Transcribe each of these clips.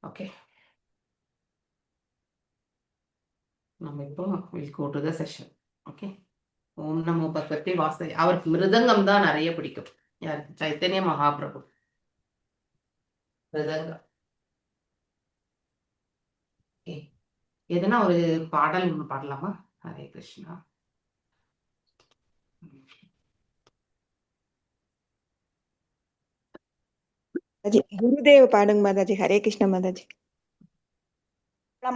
Okay, நம்ம இப்போ will go to the session. Okay, ஓம் நமோ பகவதே வாசு. அவருக்கு மிருதங்கம் தான் நிறைய பிடிக்கும். யாருக்கு? சைத்தன்ய மகாபிரபு மிருதங்கம். ஓகே, எதனா ஒரு பாடல் ஒன்று பாடலாமா? ஹரே கிருஷ்ணா. குருதேவ் பாடுங்க மாதாஜி. ஹரே கிருஷ்ணா மாதாஜி.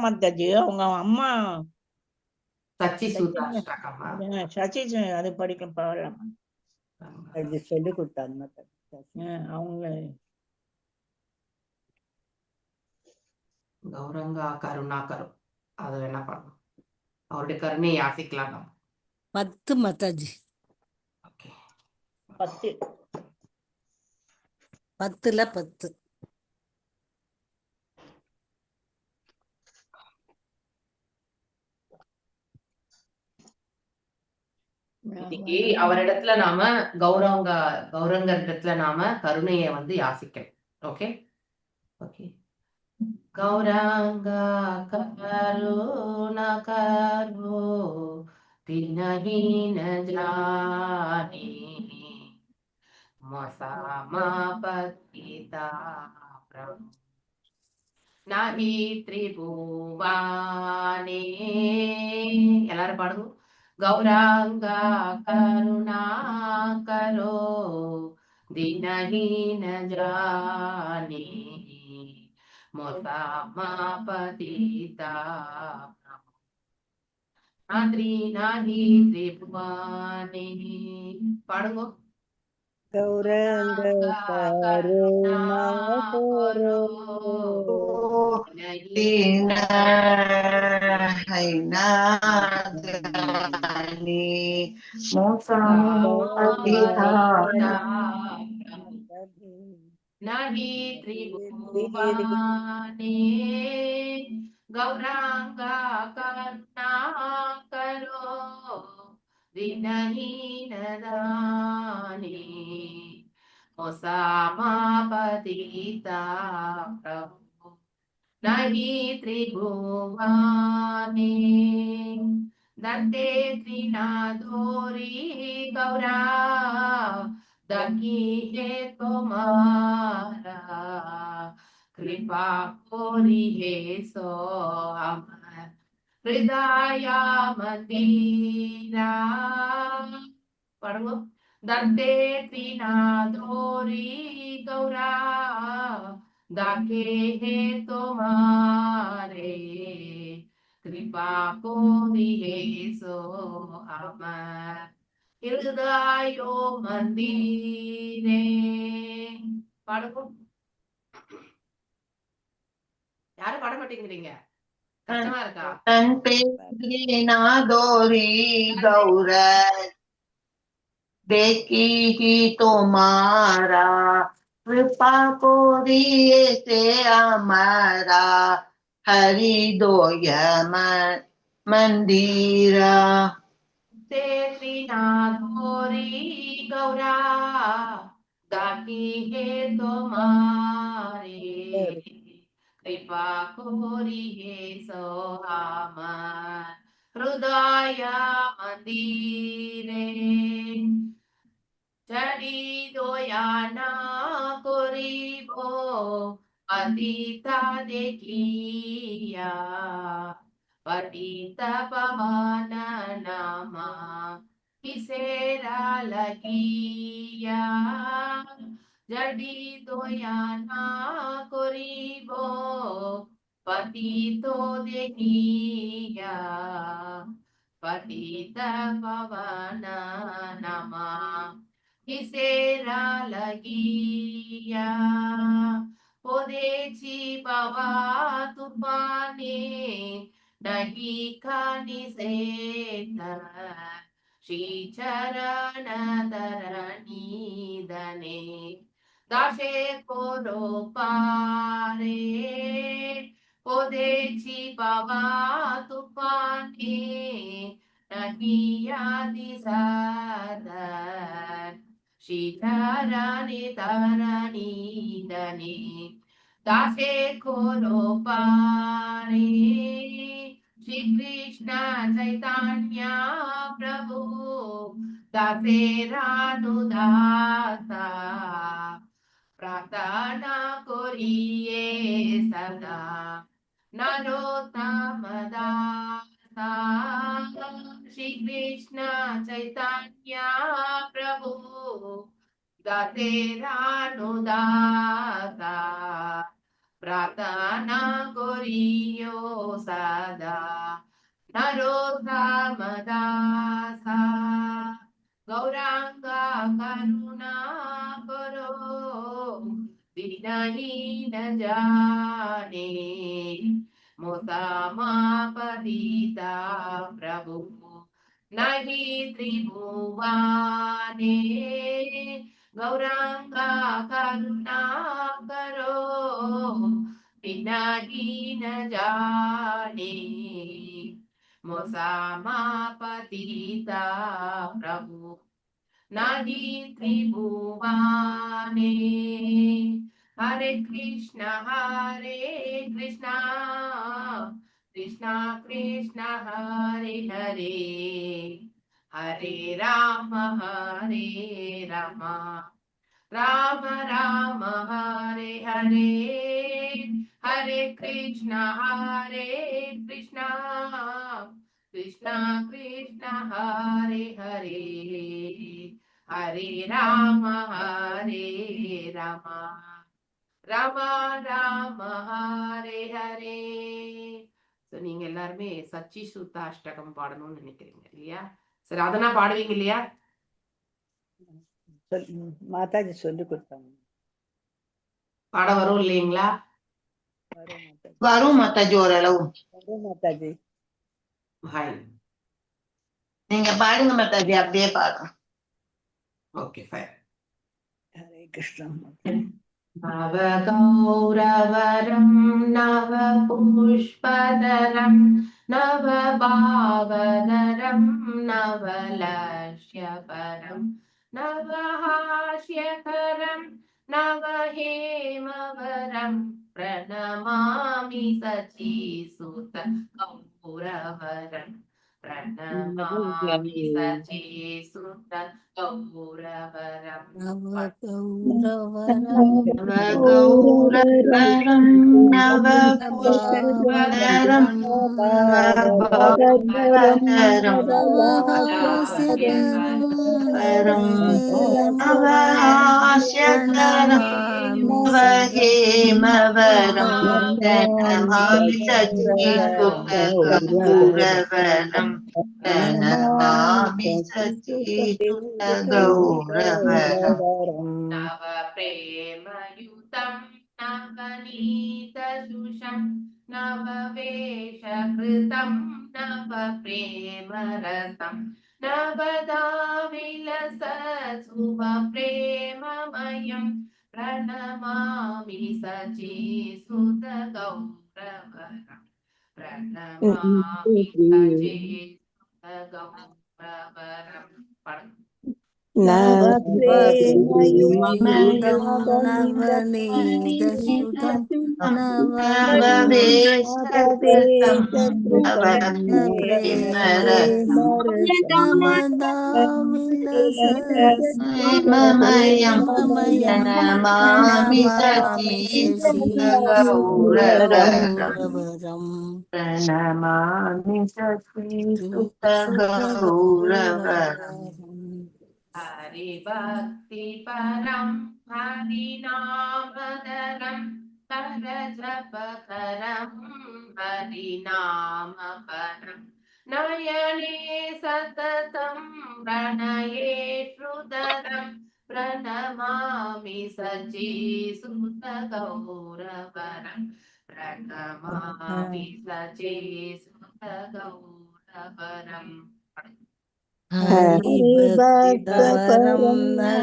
மாதாஜி, அவங்க அம்மா சச்சி சூதாஷ்டகமா? சச்சி அது படிக்கலாம், பாடலாமா? அது சொல்லி கொடுத்தாங்க மாதாஜி. அவங்க கௌரங்கா கருணாகரு, அது வேணா பாடலாம். அவருடைய கருணையை யாசிக்கலாம் நம்ம. 10 மாதாஜி. ஓகே. 10. 10ல 10. இன்னைக்கு அவரிடத்துல நாம கௌரவங்க கௌரங்கர் இடத்துல நாம கருணையை வந்து யாசிக்கணும். Okay okay. கௌராங்கா கருணா கரோ தினஹீன ஜானி மசாமா பதிதா பிரபு நஹி திரிபுவானே. எல்லாரும் பாடுங்க. गौरांगा करुणा करो दिनहीन जाने मोसामा पतिता नाद्री नाही त्रिभुवाने. பாடுங்க. கௌரங்க கருணா கரோ नही त्रिभुवाने गौरांगा करुणा करो दिनहीन दाने मोसामा पतिता प्रभु नही त्रिभुवाने. दत्ते त्रिनादोरी गौरा दकी है तुम्हारा कृपा कोरी है सो अमर हृदया मंदिरा. பாடுங்க. दत्ते त्रिनादोरी गौरा दाके है तुम्हारे कृपा कोरी सो अमर हृदयो मंदिरे. பாடுங்க. யாரும் பாட மாட்டேங்கிறீங்க, கஷ்டமா இருக்கா? दोरी गौर देखी ही तुम्हारा कृपा कोरिए से हमारा हरिदोय मंदिरा. ते त्रिनाथोरी गौरा दाकी है तुम्हारे कृपा कोरी है सो हमार हृदय मंदिरे. चढ़ी দয়া না করিব পতিতা দেখিয়া পতিত পবন নামা কিসেরা লাগিয়া. জডি দয়া না করিব পতিত দেখিয়া পতিত পবন নামা কিসেরা লাগিয়া. পদেছি বাবা তুফানে নহি খানি সেত শ্রী চরণ ধরণী দনে দাসে করো পারে. পদেছি বাবা তুফানে নহি আদি সাধন শ্রী চরণে ধরণী দনে দাসে করো পারে। শ্রী কৃষ্ণ চৈতন্য প্রভু দাসেরানুদাসা, প্রার্থনা করিয়ে সদা নরোত্তম দাসা। শ্রী কৃষ্ণ চৈতন্য প্রভু দাসেরানুদাসা, প্রার্থনা করিও সদা নরোত্তম দাসা। গৌরাঙ্গ করুণা করো, দীনহীন জানে, মোসামা পতিতা প্রভু নহি ত্রিভুবনে। গৌরাঙ্গ করুণা করো, দীনহীন জানে, মোসামা পতিতা প্রভু নাহি ত্রিভুবনে। হরে কৃষ্ণ হরে কৃষ্ণ কৃষ্ণ কৃষ্ণ হরে হরে, হরে রাম হরে রাম রাম রাম হরে হরে। হরে কৃষ্ণ হরে কৃষ্ণ কৃষ্ণ কৃষ্ণ হরে হরে, হরে রাম হরে রাম ராம ராம ஹரே ஹரே. ஸோ நீங்க எல்லாருமே சச்சி சுத்த அஷ்டகம் பாடணும்னு நினைக்கிறீங்க இல்லையா? சரி, அதனா பாடுவீங்க இல்லையா? மாதாஜி சொல்லி கொடுத்தாங்க. பாட வரும் இல்லைங்களா? வரும் மாதாஜி. வரும் மாதாஜி, ஓரளவு. வரும் மாதாஜி. ஹாய். நீங்க பாடுங்க மாதாஜி, அப்படியே பாடுங்க. Okay, fine. Hare Krishna. நவகௌரவரம் நவபுஷ்பதரம் நவபாவதரம் நவலஷ்யபரம் நவஹாஸ்யகரம் நவஹேமவரம் பிரணமாமி சச்சீசுத கௌரவரம், பிரணமாமி சச்சீசுத கௌரவரம். நவகௌரவரம் நவகௌரவரம் நவபுஷ்பதரம் நவபாவதரம் நவஹாஸ்யகரம் நவஹாஸ்யகரம் நவஹேமவரம் பிரணமாமி சச்சீசுத கௌரவரம், பிரணமாமி சச்சீசுத கௌரவரம். நவ பிரேமயுதம் நவநீதசுஷம் நவவேஷகிருதம் நவ பிரேமரசம் நவதா விலச சுப பிரேமமயம் பிரணமாமி சச்சீசுத கௌரவரம், பிரணமாமி சச்சீசுத கௌரவரம். பாடுங்க. நவப்ரேமயுதம் நவநீதசுதம் நவவேஷகிருதம் நவப்ரேமரசம் மமயம் பிரணமாமி சச்சீசுத கௌரவரம், பிரணமாமி சச்சீசுத கௌரவரம். ஹரி பக்தி பரம் ஹரி நாமதரம் கரஜபகரம் ஹரி நாம பரம் நயனே சததம் பிரணயே ஸ்ருதரம் பிரணமாமி சச்சீசுத கௌரவரம், பிரணமாமி சச்சீசுத கௌரவரம். हरिभक्तवरं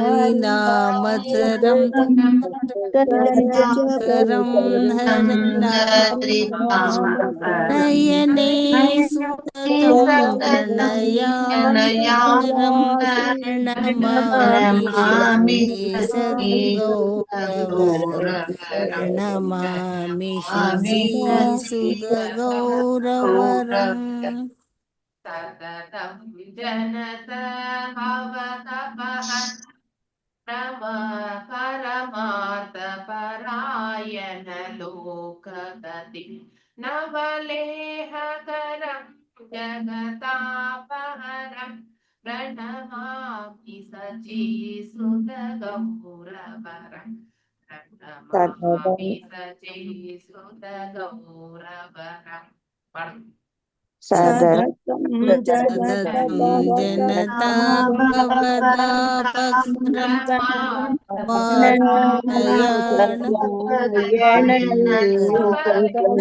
हरिनामचरं करं हरिनाम नयने सुततं प्रणयामि प्रणमामि सद्गौरवरं प्रणमामि शशिसुतगौरवरम्। सततं जनत भवतपः रम परमार्थ परायण लोकगति नवलेहकरं जगतापहरं प्रणमामि सचीसुतगौरवरं प्रणमामि सचीसुतगौरवरं। பாடுங்க. சததம் सततं जनता भवदापकरं मातयान नवलेशकरं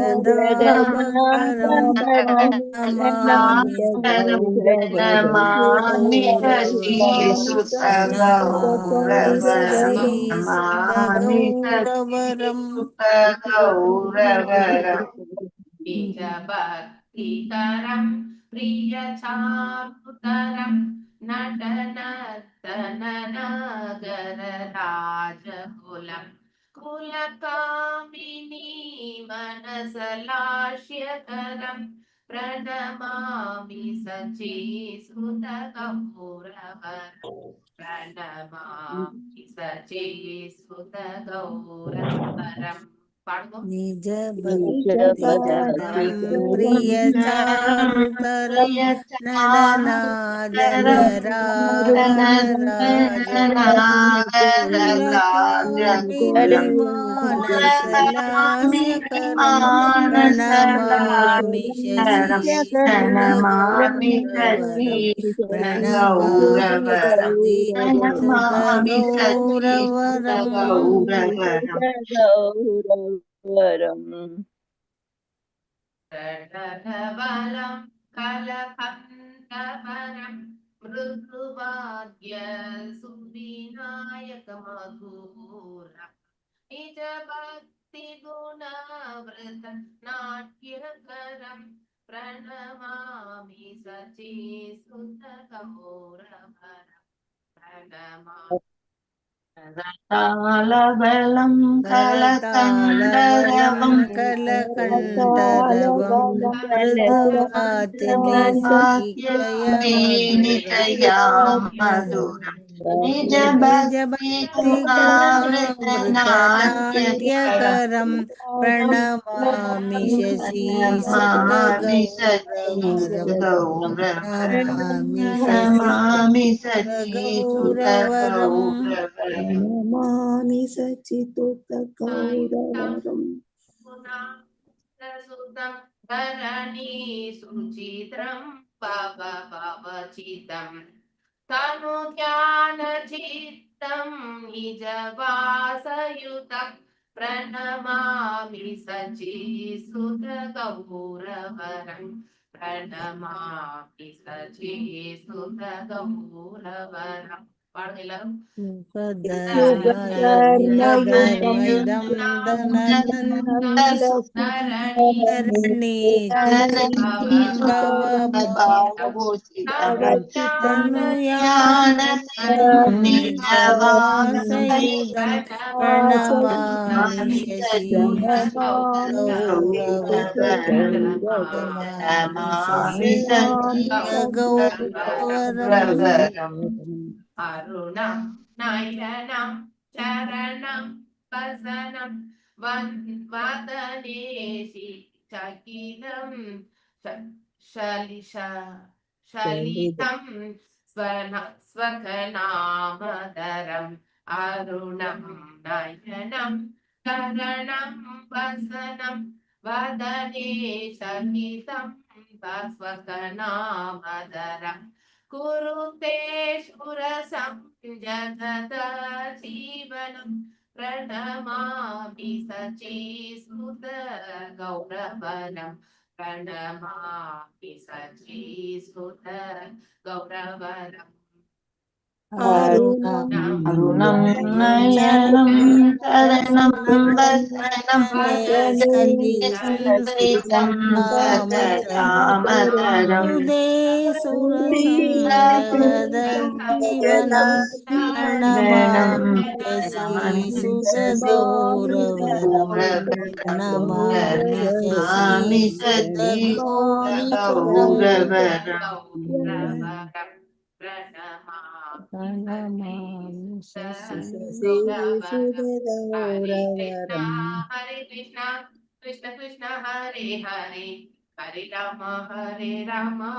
जगदापकरं नमामि नमामि सचीसुतगौरवरम्। गौरवरम्। निजभक्तिकरं प्रियचारुतरं नटनत्तननगरराजकुलं कुलकामिनी मनसलास्यकरं प्रणमामि सचीसुतगौरवरं प्रणमामि सचीसुतगौरवरं। பாடுங்க. निज भक्तिकरं प्रियचारुतरं नडनादनरागराज मानसलास्यकरं प्रणमामि प्रणमामि शशिसुतगौरवरं प्रणमामि सचीसुतगौरवरम्। गौरवरम्। प्रणवलं कलकन्दवरं मृदुवाद्य सुविनायकमधुरं निजभक्तिगुणावृत नाट्यकरं प्रणमामि सचीसुतगौरवरं प्रणमामि தாளவளம் करतालवलं கலகண்டரவம் कलकण्ठरवं मृदुवाचनिजया மதுரம் நிஜ பக்தி निजभक्तिगुणामृतनाट्यकरं प्रणमामि नमामि शशिसुतगौरवरं सचीसुतगौरवरं प्रणमामि नमामि शशिसुतगौरवरम्। सचीसुतगौरवरम्। नमामि सचितुतगौरवरम्। सुतं धरणी सुचित्रं भव भवचितं तनुध्यानचित्तं निजवासयुतं प्रणमामि सचीसुतगौरवरं प्रणमामि सचीसुतगौरवरं। பாடுங்க எல்லாரும். युगधर्मयुगधर्मयुगं धननन्दसुधरणे तनुयाननिजवासयुधं प्रणमामि शशिगौरवरं गौरवरम्। அருணம் நயனம் சரணம் வசனம் வதனேஷி சகிதம் சலிதம் ஸ்வகநாமதரம் அருணம் நயனம் சரணம் வசனம் வதனே சகிதம் ஸ்வகநாமதரம் कुरुते शूरसं जगत जीवनं प्रणमामि सचीसुत गौरवनं प्रणमामि सचीसुत गौरवरम्। अरुणं अरुणं नयनं शरणं वदनं सलितं सततामतरम् सुरसंजगदजीवनं प्रणमामि शशीसुतगौरवरं प्रणमामि नमामि शशीसुतगौरवरं सचीसुतगौरवरम् प्रणमामि Shashi Hare Krishna, Hare Krishna, Krishna Krishna, Hare Hare, Hare Rama, Hare Rama,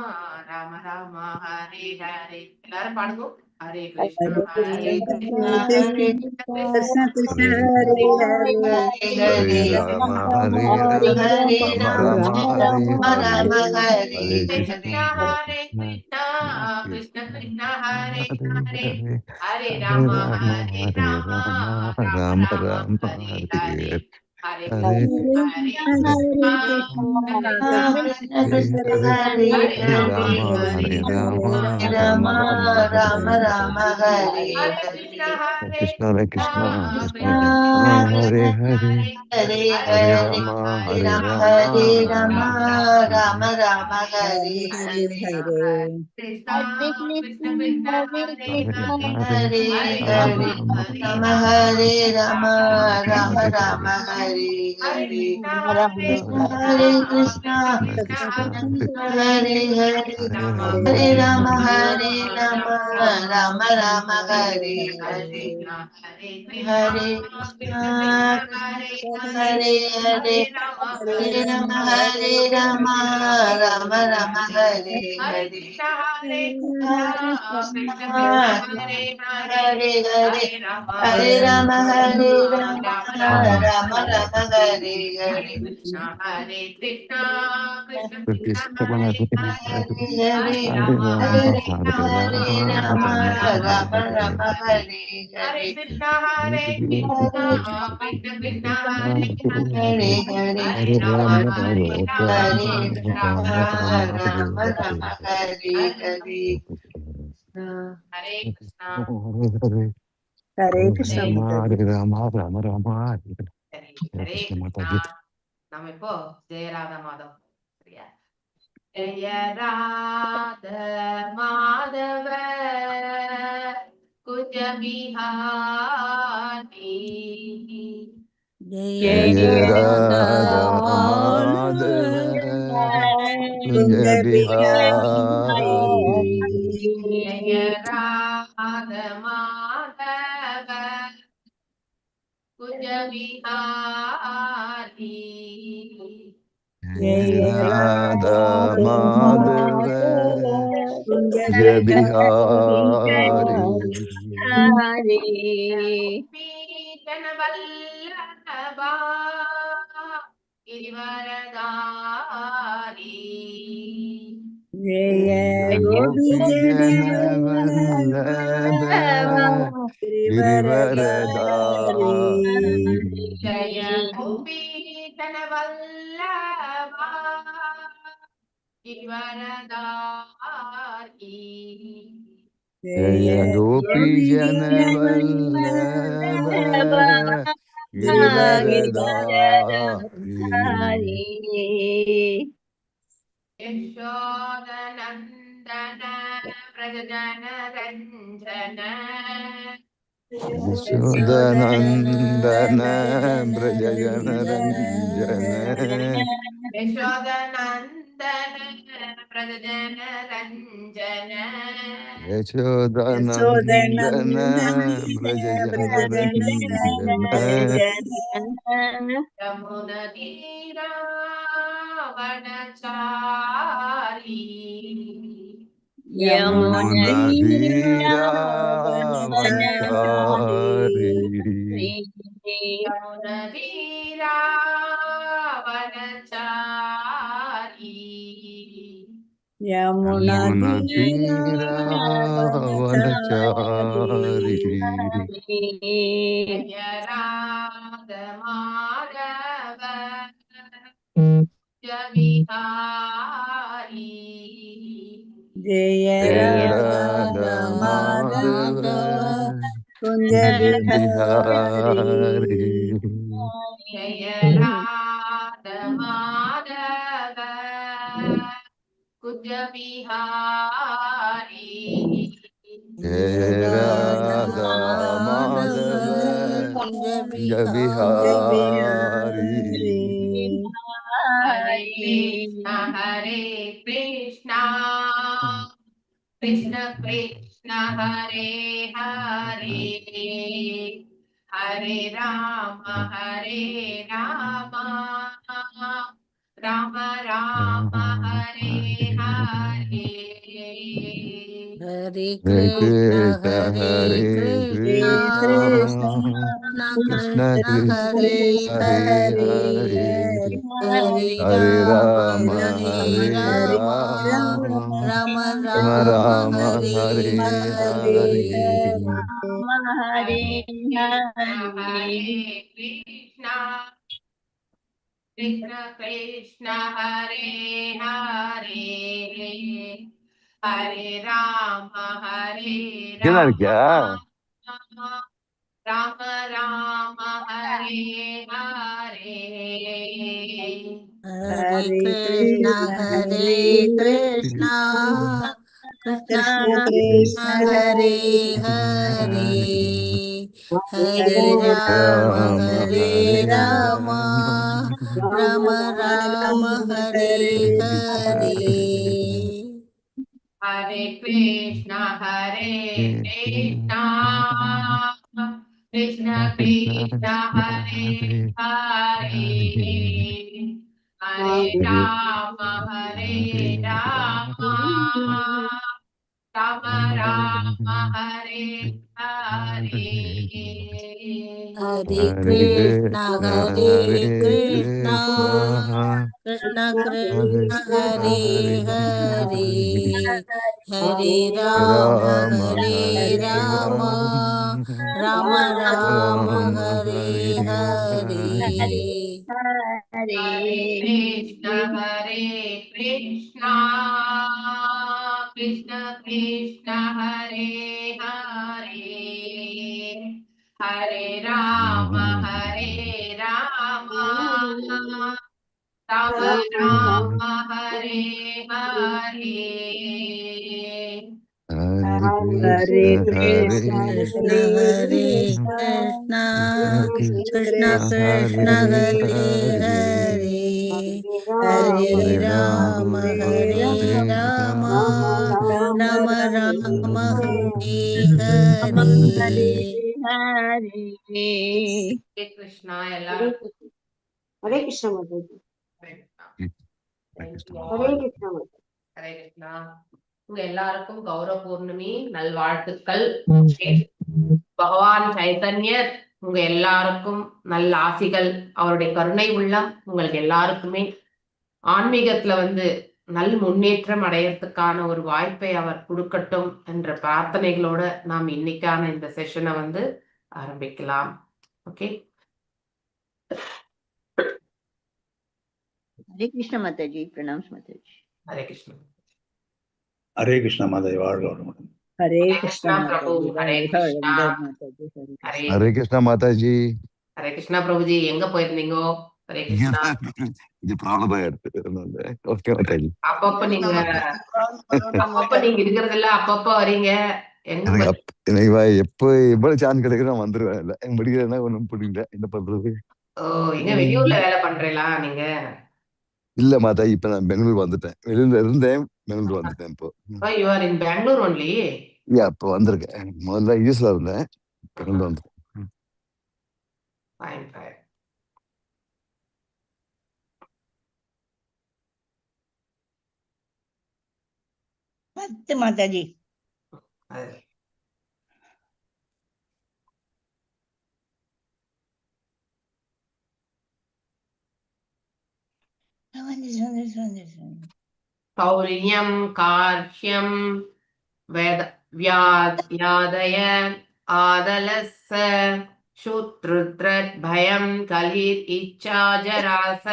Rama Rama, Hare Hare. எல்லாரும் பாடுங்க. Hare Krishna, Hare Krishna, Hare Krishna Krishna Hare Hare Hare Hare Rama Hare Rama Hare Rama Rama Rama Hare Rama Hare Hare Hare Hare Krishna, Krishna Hare Krishna Krishna, Krishna Krishna, Hare Hare Hare, Hare Hare Hare Rama, Rama Hare Hare Rama, Rama Rama Rama Rama, Rama Hare Hare Hare, Hare Hare Krishna, Hare Hare Krishna, Krishna Krishna Hare Hare Hare Hare Rama, Rama Hare Hare Rama Hare Rama Rama Rama Rama Hare Rama Hare Hare Hare Hare Krishna, Hare Krishna Hare Krishna Krishna, Krishna Krishna Krishna Hare Hare Hare Hare, Hare Hare Hare Rama, Rama Hare Hare Rama, Rama Hare Rama Rama Rama Rama Hare Hare Hare Hare Krishna, Hare Krishna Krishna Krishna, Hare Hare Hare Hare, Hare Hare Hare Hare Hare Rama, Rama Hare Rama Rama, Hare Rama Rama Rama Hare Rama Hare Hare Hare Hare Krishna, Krishna Hare Hare Krishna, Krishna Krishna Krishna, Krishna Hare Hare Hare, Hare Hare Hare Rama Rama Hare Hare Rama Rama Rama Rama Rama Hare Hare Hare, Hare Hare Hare Krishna, Krishna Krishna Krishna, Hare Hare Hare, Hare Hare Rama, Hare Hare Rama Rama, Hare Rama Rama Rama Hare Hare Hare Krishna, Hare Hare Krishna, Krishna Krishna Krishna, Hare Hare, Hare Hare Hare Rama, Hare Hare Rama Hare Rama, Rama Rama Rama, Rama Hare Rama Hare, Hare Hare Hare Krishna, Hare Krishna, Krishna Krishna, Krishna Hare Hare Hare, Hare Hare Hare Hare Rama, Rama Hare Hare Hare Rama, Rama Rama Rama Rama Rama, Rama Rama Hare Rama Hare. Hare Hare Hare Krishna, Hare Krishna, Krishna Krishna, Hare Hare Hare, Hare Hare Hare Rama, Rama Hare Hare Rama, Hare Rama Rama Rama, Rama Hare Rama Hare. Hare Hare Hare Krishna. Hare Hare Hare Krishna Hare Rama Mataji. Hare Rama Rama Rama Hare சரி, Hare Hare Krishna Krishna. Mataji. நம்ம இப்போ ஜெயராதா மாதவ், சரியா? ஜெய ராத மாதவ குஜ பிஹாரி. जय Jaya Radha Radha Madhava Madhava Kunja Kunja Bihari. Bihari. Jaya Radha Madhava Kuja Bihari. Jaya Jaya Radha Radha Madhava Kunja Kunja Bihari. Bihari. Vallabha Girivaradhari. Jaya Jaya Gopi Gopi Jana Jana Vallabha Vallabha Girivaradhari. Girivaradhari. Jaya Gopi Vallabha Girivaradhari. Jaya Jaya Gopi Gopi Jana Jana Vallabha Girivaradhari. Girivaradhari. Yashodanandana பிரஜன Ranjana. Yashodanandana Brajajana Ranjana. Yashodanandana பிரஜன Ranjana. Yashodanandana Yashodanandana Brajajana Brajajana Ranjana. Ranjana. Yamuna தீராவனச்சாரி. Yamuna Yamuna Veeravanachari. Veeravanachari. Yamuna தீராவனச்சாரி. Yamuna Yamuna Veeravanachari. Veeravanachari. Jaya Radha Madhava Kuja Bihari. Jaya Jaya Radha Radha Madhava Madhava Kunja Bihari. Jaya Radha Madhava Kunja Bihari. Jaya Radha Madhava Kunja Kunja Bihari. Bihari. Hare Krishna Hare Krishna Krishna Krishna Hare Hare Hare Rama Hare Rama Rama Rama Hare Hare. Hare Hare Krishna Krishna Hare Hare Krishna Krishna Krishna Krishna Krishna Krishna Hare Hare Hare Hare Hare Hare Rama Rama Hare Hare Rama Rama Rama Rama Rama Rama Hare Hare Hare. Hare Krishna Hare. Hare Krishna Krishna Krishna Hare Hare Hare Rama Hare இங்கதான் இருக்கியா? Rama Rama Rama Hare Hare. Hare Krishna Hare Krishna Krishna Krishna Hare Hare Hare Rama Rama Hare Hare Rama Rama Rama Rama Hare Hare. Hare Krishna Hare Krishna Krishna Krishna Hare Hare Hare Rama Hare Rama Rama Rama Hare Hare. Hare Hare Krishna Krishna Hare Hare Krishna Krishna Krishna Krishna Hare Hare Hare Hare Rama Rama Hare Hare Rama Rama Rama Rama Rama Hare Hare Hare. Hare. Hare Krishna Hare Krishna Krishna Krishna Hare Hare Hare Rama Hare Rama Rama Rama Hare Hare. Hare Hare Krishna Hare Krishna Krishna Hare Krishna Krishna Krishna Krishna Hare Hare Hare Hare Hare Hare Rama Rama Hare Hare Rama Rama Rama Rama Hare Hare Hare. Hare. Hare Krishna எல்லாருக்கும். Hare Krishna Mataji. Hare Krishna. Hare Thank Krishna. you Hare all. Krishna Mataji. Hare Krishna. உங்க எல்லாருக்கும் கௌரவ பௌர்ணமி நல்வாழ்த்துக்கள். பகவான் சைதன்யர் உங்க எல்லாருக்கும் நல்ல ஆசிகள், அவருடைய கருணை உள்ளம் உங்களுக்கு எல்லாருக்குமே ஆன்மீகத்துல வந்து நல் முன்னேற்றம் அடையறதுக்கான ஒரு வாய்ப்பை அவர் கொடுக்கட்டும் என்ற பிரார்த்தனைகளோட நாம் இன்னைக்கான இந்த செஷனை வந்து ஆரம்பிக்கலாம். ஓகே. ஹரே கிருஷ்ண மாதாஜி, பிரணாம் மாதாஜி. ஹரே கிருஷ்ணா. ஹரே கிருஷ்ணா மாதாஜி, வாழ்க வளமுடன். ஹரே ஹரே கிருஷ்ணா கிருஷ்ணா பிரபு. மாதாஜி, ஹரே வாழ்க கிருஷ்ணா. வளமுடன் மாதாஜி. ஹரே ஹரே கிருஷ்ணா. ஹரே கிருஷ்ணா மாதாஜி. ஹரே கிருஷ்ணா பிரபுஜி, எங்க போயிருந்தீங்கோ? ஹரே கிருஷ்ணா. இது ப்ராப்ளம் ஆயிடுச்சு. ஓகே மாதாஜி. அப்பப்ப நீங்க அப்பப்ப நீங்க இருக்கிறது இல்ல, அப்பப்ப வரீங்க. எங்க எனக்கு போய் எனக்கு எப்போ எவ்வளவு சான்ஸ் கிடைக்கும் நான் வந்துருவேன். இல்ல முடியலன்னா ஒண்ணும் புரியல, என்ன பண்றது? ஓ, எங்க வெளியூர்ல வேலை பண்றீங்களா நீங்க? இல்ல மாதா, இப்ப நான் பெங்களூர் வந்துட்டேன். வெளியூர்ல இருந்தேன், பெங்களூர் வந்துட்டேன் இப்போ. You are in Bangalore only? யா, இப்போ வந்திருக்கேன். முதல்ல யூஎஸ்ல இருந்தேன், பெங்களூர் வந்துட்டேன். Fine fine. 10 மாதாஜி. அது வந்துச்சு வந்துச்சு வந்துச்சு. சௌரியம் கார்ஷ்யம் வேத வியாதய ஆதலஸ்ஸ சூத்ருத்ரத் பயம் கலீர் இச்சா ஜராச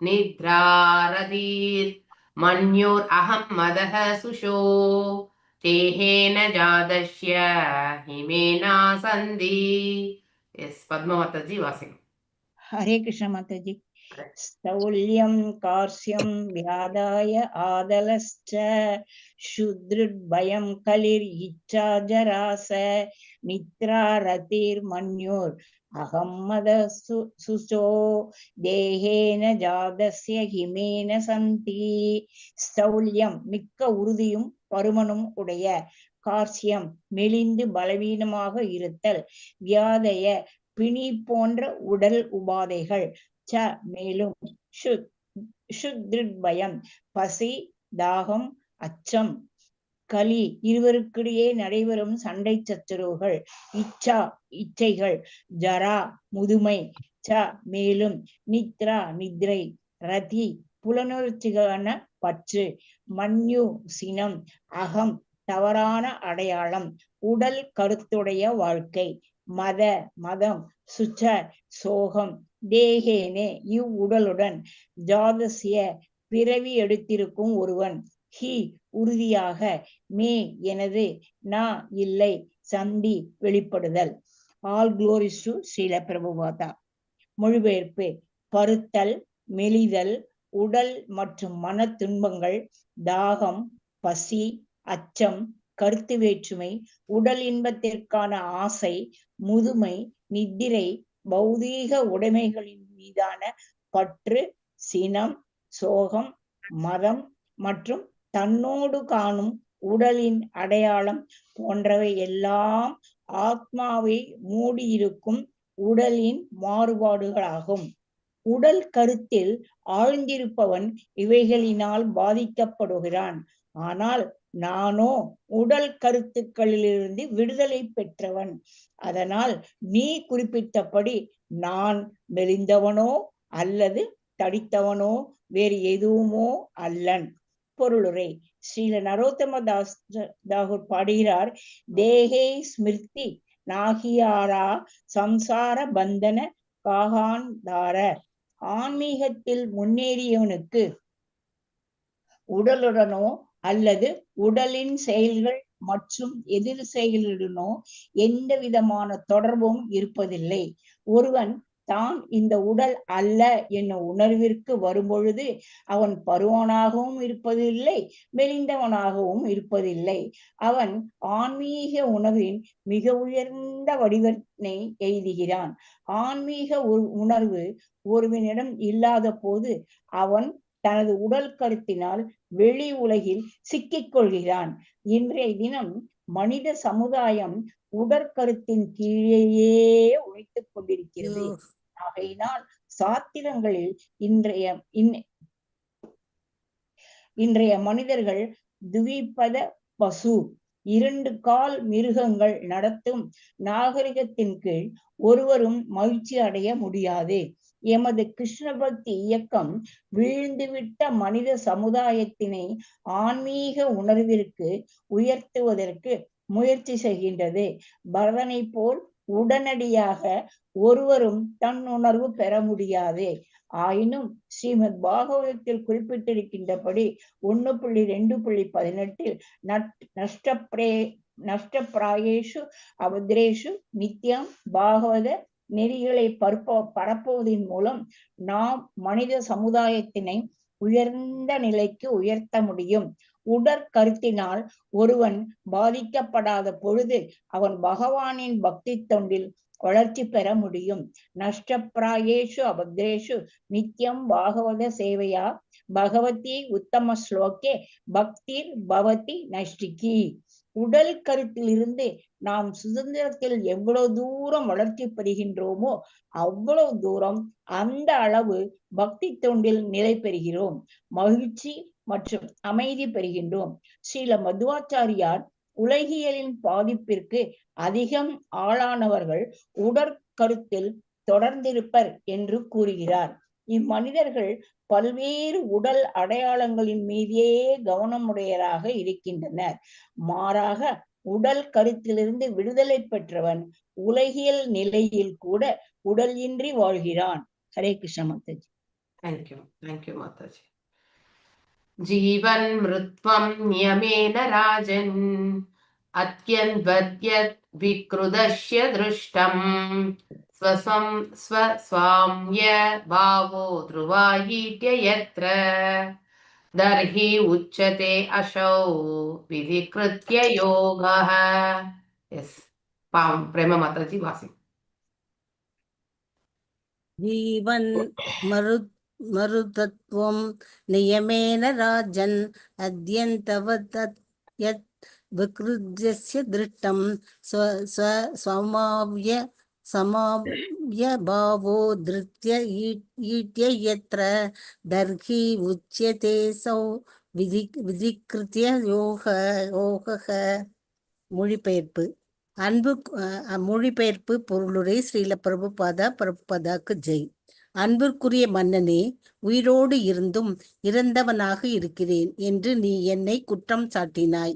நித்ராரதீர் மன்யோர் அகம் மதः சுஷோ தேஹேன ஜாதஸ்ய ஹிமேனா சந்தி. எஸ், பத்மமாதாஜி வாசிங்க. ஹரே கிருஷ்ண மாதாஜி. स्थौल्यं कार्श्यं व्याधाय आदलश्च शुद्रुड्भयं कलिर्इच्छा जरास निद्रारतिर्मन्युर् अहं मद सुचो தேகேன ஜாதஸ்ய ஹிமேன சந்தி. ஸ்தௌல்யம் மிக்க உறுதியும் பருமனும் உடைய, கார்சியம் மெலிந்து பலவீனமாக இருத்தல், வியாதய பிணி போன்ற உடல் உபாதைகள், ச மேலும், ஷுத்ருட்பயம் பசி தாகம் அச்சம், கலி இருவருக்கிடையே நடைபெறும் சண்டை சச்சரவுகள், இச்சா இச்சைகள், ஜரா முதுமை, ச மேலும், நித்ரா நித்ரை, ரதி புலனுணர்ச்சிக்கான பற்று, மன்யு சினம், அகம் தவறான அடையாளம், உடல் கருத்துடைய வாழ்க்கை, மத மதம், சுச்ச சோகம், தேகேனே இவ்வுடலுடன், ஜாதசிய பிறவி எடுத்திருக்கும் ஒருவன், he உறுதியாக, மே எனது, நா இல்லை, சந்தி வெளிப்படுதல். All glories to Srila Prabhupada. மொழிபெயர்ப்பு: பருத்தல், மெலிதல், உடல் மற்றும் மன துன்பங்கள், தாகம், பசி, அச்சம், கருத்து வேற்றுமை, உடல் இன்பத்திற்கான ஆசை, முதுமை, நித்திரை, பௌதீக உடைமைகளின் மீதான பற்று, சினம், சோகம், மதம் மற்றும் தன்னோடு காணும் உடலின் அடையாளம் போன்றவை எல்லாம் ஆத்மாவை மூடியிருக்கும் உடலின் மாறுபாடுகளாகும். உடல் கருத்தில் ஆழ்ந்திருப்பவன் இவைகளினால் பாதிக்கப்படுகிறான். ஆனால் நானோ உடல் கருத்துக்களிலிருந்து விடுதலை பெற்றவன். அதனால் நீ குறிப்பிட்டபடி நான் மெலிந்தவனோ அல்லது தடித்தவனோ வேறு எதுவுமோ அல்லன். பொருளுரை: ஸ்ரீல நரோத்தம தாஸ் தாகூர் பாடுகிறார், தேகே ஸ்மிருதி நாகியாரா சம்சார பந்தன காகான்தார. ஆன்மீகத்தில் முன்னேறியவனுக்கு உடலுடனோ அல்லது உடலின் செயல்கள் மற்றும் எதிர் செயல்களுடனோ எந்த விதமான தொடர்பும் இருப்பதில்லை. ஒருவன் தான் இந்த உடல் அல்ல என்னும் உணர்விற்கு வரும்பொழுது அவன் பருவனாகவும் இருப்பதில்லை, மெலிந்தவனாகவும் இருப்பதில்லை. அவன் ஆன்மீக உணர்வின் மிக உயர்ந்த வடிவத்தினை எய்துகிறான். ஆன்மீக உணர்வு ஒருவனிடம் இல்லாத போது அவன் தனது உடல் கருத்தினால் வெளி உலகில் சிக்கிக் கொள்கிறான். இன்றைய தினம் மனித சமுதாயம் உடற்கருத்தின் கீழேயே உழைத்துக் கொண்டிருக்கிறது. ஆகையினால் சாத்திரங்களில் இன்றைய மனிதர்கள் துவிபத பசு இரண்டு கால் மிருகங்கள் நடத்தும் நாகரிகத்தின் கீழ் ஒருவரும் மகிழ்ச்சி அடைய முடியாது. எமது கிருஷ்ண பக்தி இயக்கம் வீழ்ந்துவிட்ட மனித சமுதாயத்தினை ஆன்மீக உணர்விற்கு உயர்த்துவதற்கு முயற்சி செய்கின்றது. பரதனை போல் உடனடியாக ஒருவரும் தன் உணர்வு பெற முடியாது. ஆயினும் ஸ்ரீமத் பாகவதத்தில் குறிப்பிட்டிருக்கின்றபடி 1.2.18 நஷ்டப்பிராயேஷு அவத்ரேஷு நித்யம் பாகவத நெறிகளை பரப்புவதன் மூலம் நாம் மனித சமுதாயத்தினை உயர்ந்த நிலைக்கு உயர்த்த முடியும். உடற்கருத்தினால் ஒருவன் பாதிக்கப்படாத பொழுது அவன் பகவானின் பக்தி தொண்டில் வளர்ச்சி பெற முடியும். நஷ்டப்பிராயேஷு அபத்ரேஷு நித்யம் பாகவத சேவையா பகவதி உத்தம ஸ்லோகே பக்திர் பவதி நஷ்டிகி. உடல் கருத்திலிருந்து நாம் சுதந்திரத்தில் எவ்வளவு தூரம் வளர்ச்சி பெறுகின்றோமோ அவ்வளவு தூரம் அந்த அளவு பக்தி தொண்டில் நிலை பெறுகிறோம், மகிழ்ச்சி மற்றும் அமைதி பெறுகின்றோம். ஸ்ரீல மதுவாச்சாரியார் உலகியலின் பாதிப்பிற்கு அதிகம் ஆளானவர்கள் உடற்கருத்தில் தொடர்ந்திருப்பர் என்று கூறுகிறார். இம்மனிதர்கள் பல்வேறு உடல் அடையாளங்களின் மீதே கவனமுடையராக இருக்கின்றனர். மாறாக உடல் கருத்திலிருந்து விடுதலை பெற்றவன் உலகியல் நிலையில் கூட உடல் இன்றி வாழ்கிறான். Hare Krishna Mataji. Thank you thank you Mataji. ஜீவன் மிருத்வம் நியமேன ராஜன் அத்யந்த்வத்யத் விக்ருதஸ்ய திருஷ்டம் ஸ்வசம் ஸ்வஸ்வாம்ய பாவோ த்ருவாயீட்ய யத்ர தர்ஹி உச்சதே அசௌ விதிகிருத்ய யோகः. எஸ் பாம் பிரேம மாதாஜி வாசி. ஜீவன் மருதத்துவம் நியமேன ராஜன் அத்யந்தவத் யத் விக்ருஜ்யஸ்ய திருஷ்டம் ஸ்வ ஸ்வ ஸ்வமாவ்ய சமாவ்ய பாவோ திருத்ய ஈட்ய யத்ர தர்ஹி உச்யதே சௌ விதிகிருத்ய யோக யோகக. மொழிபெயர்ப்பு அன்பு மொழிபெயர்ப்பு பொருளுரை ஸ்ரீல பிரபுபாதா பிரபுபாதாக்கு ஜெய். அன்பிற்குரிய மன்னனே, உயிரோடு இருந்தும் இறந்தவனாக இருக்கிறேன் என்று நீ என்னை குற்றம் சாட்டினாய்.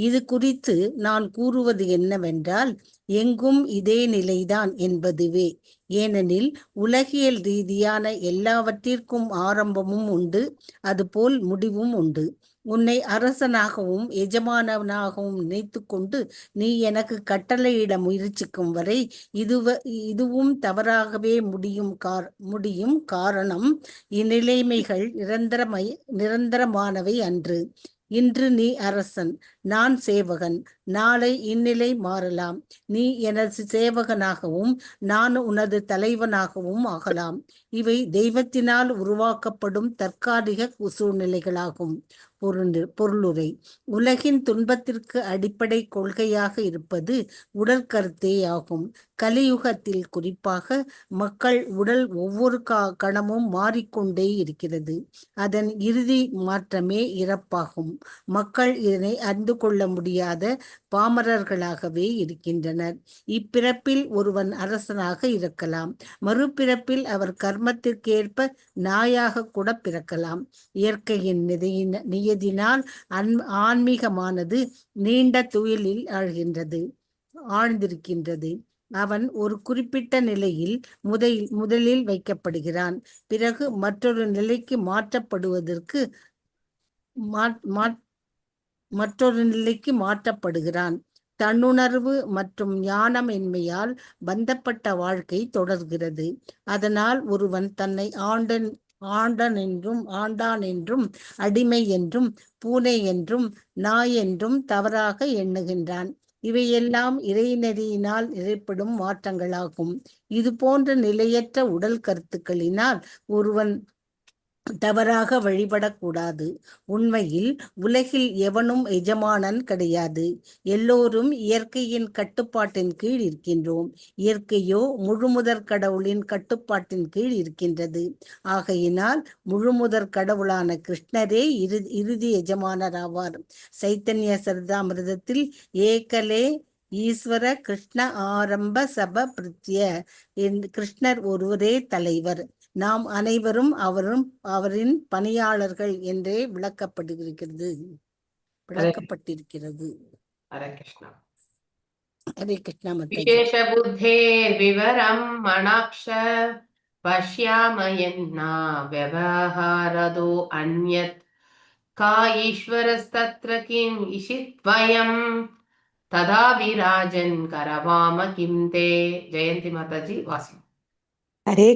இது குறித்து நான் கூறுவது என்னவென்றால், எங்கும் இதே நிலைதான் என்பதுவே. ஏனெனில் உலகியல் ரீதியான எல்லாவற்றிற்கும் ஆரம்பமும் உண்டு, அதுபோல் முடிவும் உண்டு. உன்னை அரசனாகவும் எஜமானவனாகவும் நினைத்து கொண்டு நீ எனக்கு கட்டளையிட முயற்சிக்கும் வரை இதுவும் தவறாகவே முடியும். காரணம், இந்நிலைமைகள் நிரந்தரமானவை அன்று. இன்று நீ அரசன், நான் சேவகன். நாளை இந்நிலை மாறலாம். நீ எனது சேவகனாகவும் நான் உனது தலைவனாகவும் ஆகலாம். இவை தெய்வத்தினால் உருவாக்கப்படும் தற்காலிக சூழ்நிலைகளாகும். பொருளுரை உலகின் துன்பத்திற்கு அடிப்படை கொள்கையாக இருப்பது உடற்கருத்தேயாகும். கலியுகத்தில் குறிப்பாக மக்கள் உடல் ஒவ்வொரு கணமும் மாறிக்கொண்டே இருக்கிறது. அதன் இறுதி மாற்றமே இறப்பாகும். மக்கள் இதனை அறிந்து கொள்ள முடியாத பாமரர்களாகவே இருக்கின்றனர். இப்பிறப்பில் ஒருவன் அரசனாக இருக்கலாம். மறுபிறப்பில் அவர் கர்மத்திற்கேற்ப நாயாக கூட பிறக்கலாம். இயற்கையின் நியதியினால் ஆன்மீகமானது நீண்ட துயிலில் ஆழ்ந்திருக்கின்றது. அவன் ஒரு குறிப்பிட்ட நிலையில் முதலில் வைக்கப்படுகிறான். பிறகு மற்றொரு நிலைக்கு மாற்றப்படுவதற்கு மற்றொரு நிலைக்கு மாற்றப்படுகிறான். தன்னுணர்வு மற்றும் ஞானமின்மையால் பந்தப்பட்ட வாழ்க்கை தொடர்கிறது. அதனால் ஒருவன் தன்னை ஆண்டன் என்றும் ஆண்டான் என்றும் அடிமை என்றும் பூனை என்றும் நாய் என்றும் தவறாக எண்ணுகின்றான். இவையெல்லாம் இறைநெறியினால் ஏற்படும் மாற்றங்களாகும். இது போன்ற நிலையற்ற உடல் கருத்துக்களினால் ஒருவன் தவறாக வழிபடக்கூடாது. உண்மையில் உலகில் எவனும் எஜமானன் கிடையாது. எல்லோரும் இயற்கையின் கட்டுப்பாட்டின் கீழ் இருக்கின்றோம். இயற்கையோ முழுமுதற் கடவுளின் கட்டுப்பாட்டின் கீழ் இருக்கின்றது. ஆகையினால் முழுமுதற் கடவுளான கிருஷ்ணரே இறுதி எஜமானர் ஆவார். சைத்தன்ய சரிதாமிரதத்தில் ஏகலே ஈஸ்வர கிருஷ்ண ஆரம்ப சப பிருத்ய, கிருஷ்ணர் ஒருவரே தலைவர், நாம் அனைவரும் அவரும் அவரின் பணியாளர்கள் என்றே விளக்கப்படுகிறது விளக்கப்பட்டிருக்கிறது. ஹரே கிருஷ்ணா. ஹரே கிருஷ்ணா மாதாஜி. விசேஷபுத்தேர்விவரம் மணாக்ஷ பஷ்யாம யன்னா व्यवहारदो अन्यत् का ईश्वरस्तत्र किम् ईशित्वयम् तदापि राजन् करवाम किं ते. ஜெயந்தி மாதாஜி வாசி. ஹரே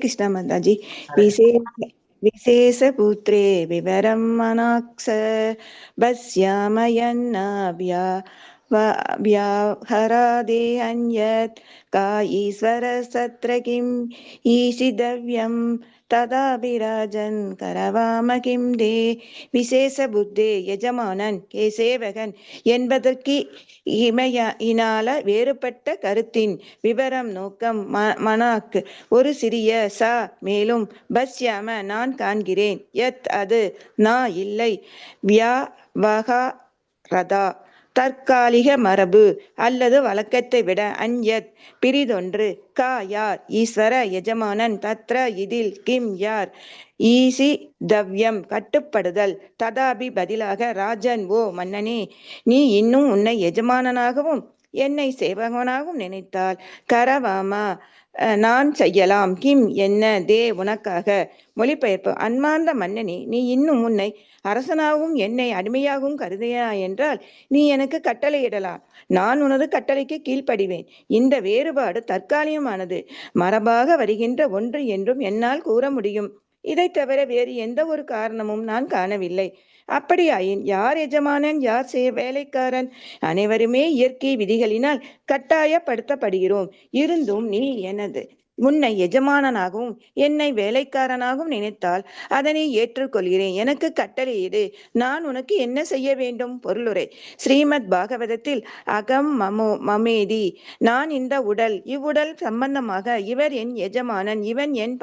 கிருஷ்ணா மாதாஜி. விசேஷ விசேஷபுத்திரே விவரம் மனாக்ஷ பஸ்யாம யன்னாவ்யா व्याहरादे अन्यत् का ईश्वरस्तत्र किम् ईशितव्यं तदापि राजन् करवाम किं ते. விசேஷ புத்தே எஜமானன் கே சேவகன் என்பதற்கு இமையினால வேறுபட்ட கருத்தின் விவரம் நோக்கம் மனாக் ஒரு சிறிய ச மேலும் பஸ்யாம நான் காண்கிறேன் யத் அது நா இல்லை வியாவகாரதா தற்காலிக மரபு அல்லது வழக்கத்தை விட அன்யத் பிறிதொன்று கா யார் ஈஸ்வர எஜமானன் தத்ர இதில் கிம் யார் ஈசி தவ்யம் கட்டுப்படுதல் ததாபி பதிலாக ராஜன் ஓ மன்னனே, நீ இன்னும் உன்னை எஜமானனாகவும் என்னை சேவகனாகவும் நினைத்தால் கரவாமா நான் செய்யலாம். கிம் என்ன, தே உனக்காக. மொழிபெயர்ப்பு: அன்பார்ந்த மன்னனே, நீ இன்னும் உன்னை அரசனாகவும் என்னை அடிமையாகவும் கருதினாய் என்றால் நீ எனக்கு கட்டளையிடலாம். நான் உனது கட்டளைக்கு கீழ்ப்படிவேன். இந்த வேறுபாடு தற்காலிகமானது, மரபாக வருகின்ற ஒன்று என்றும் என்னால் கூற முடியும். இதை தவிர வேறு எந்த ஒரு காரணமும் நான் காணவில்லை. அப்படியாயின் யார் எஜமானன், யார் வேலைக்காரன்? அனைவருமே இயற்கை விதிகளினால் கட்டாயப்படுத்தப்படுகிறோம். இருந்தும் நீ எனது உன்னை எஜமானனாகவும் என்னை வேலைக்காரனாகவும் நினைத்தால் அதனை ஏற்றுக்கொள்கிறேன். எனக்கு கட்டளையிடு. நான் உனக்கு என்ன செய்ய வேண்டும்? பொருளுரை: ஸ்ரீமத் பாகவதத்தில் அகம் மமோ மமேதி, நான் இந்த உடல், இவ்வுடல் சம்பந்தமாக இவர் என் எஜமானன், இவன் என்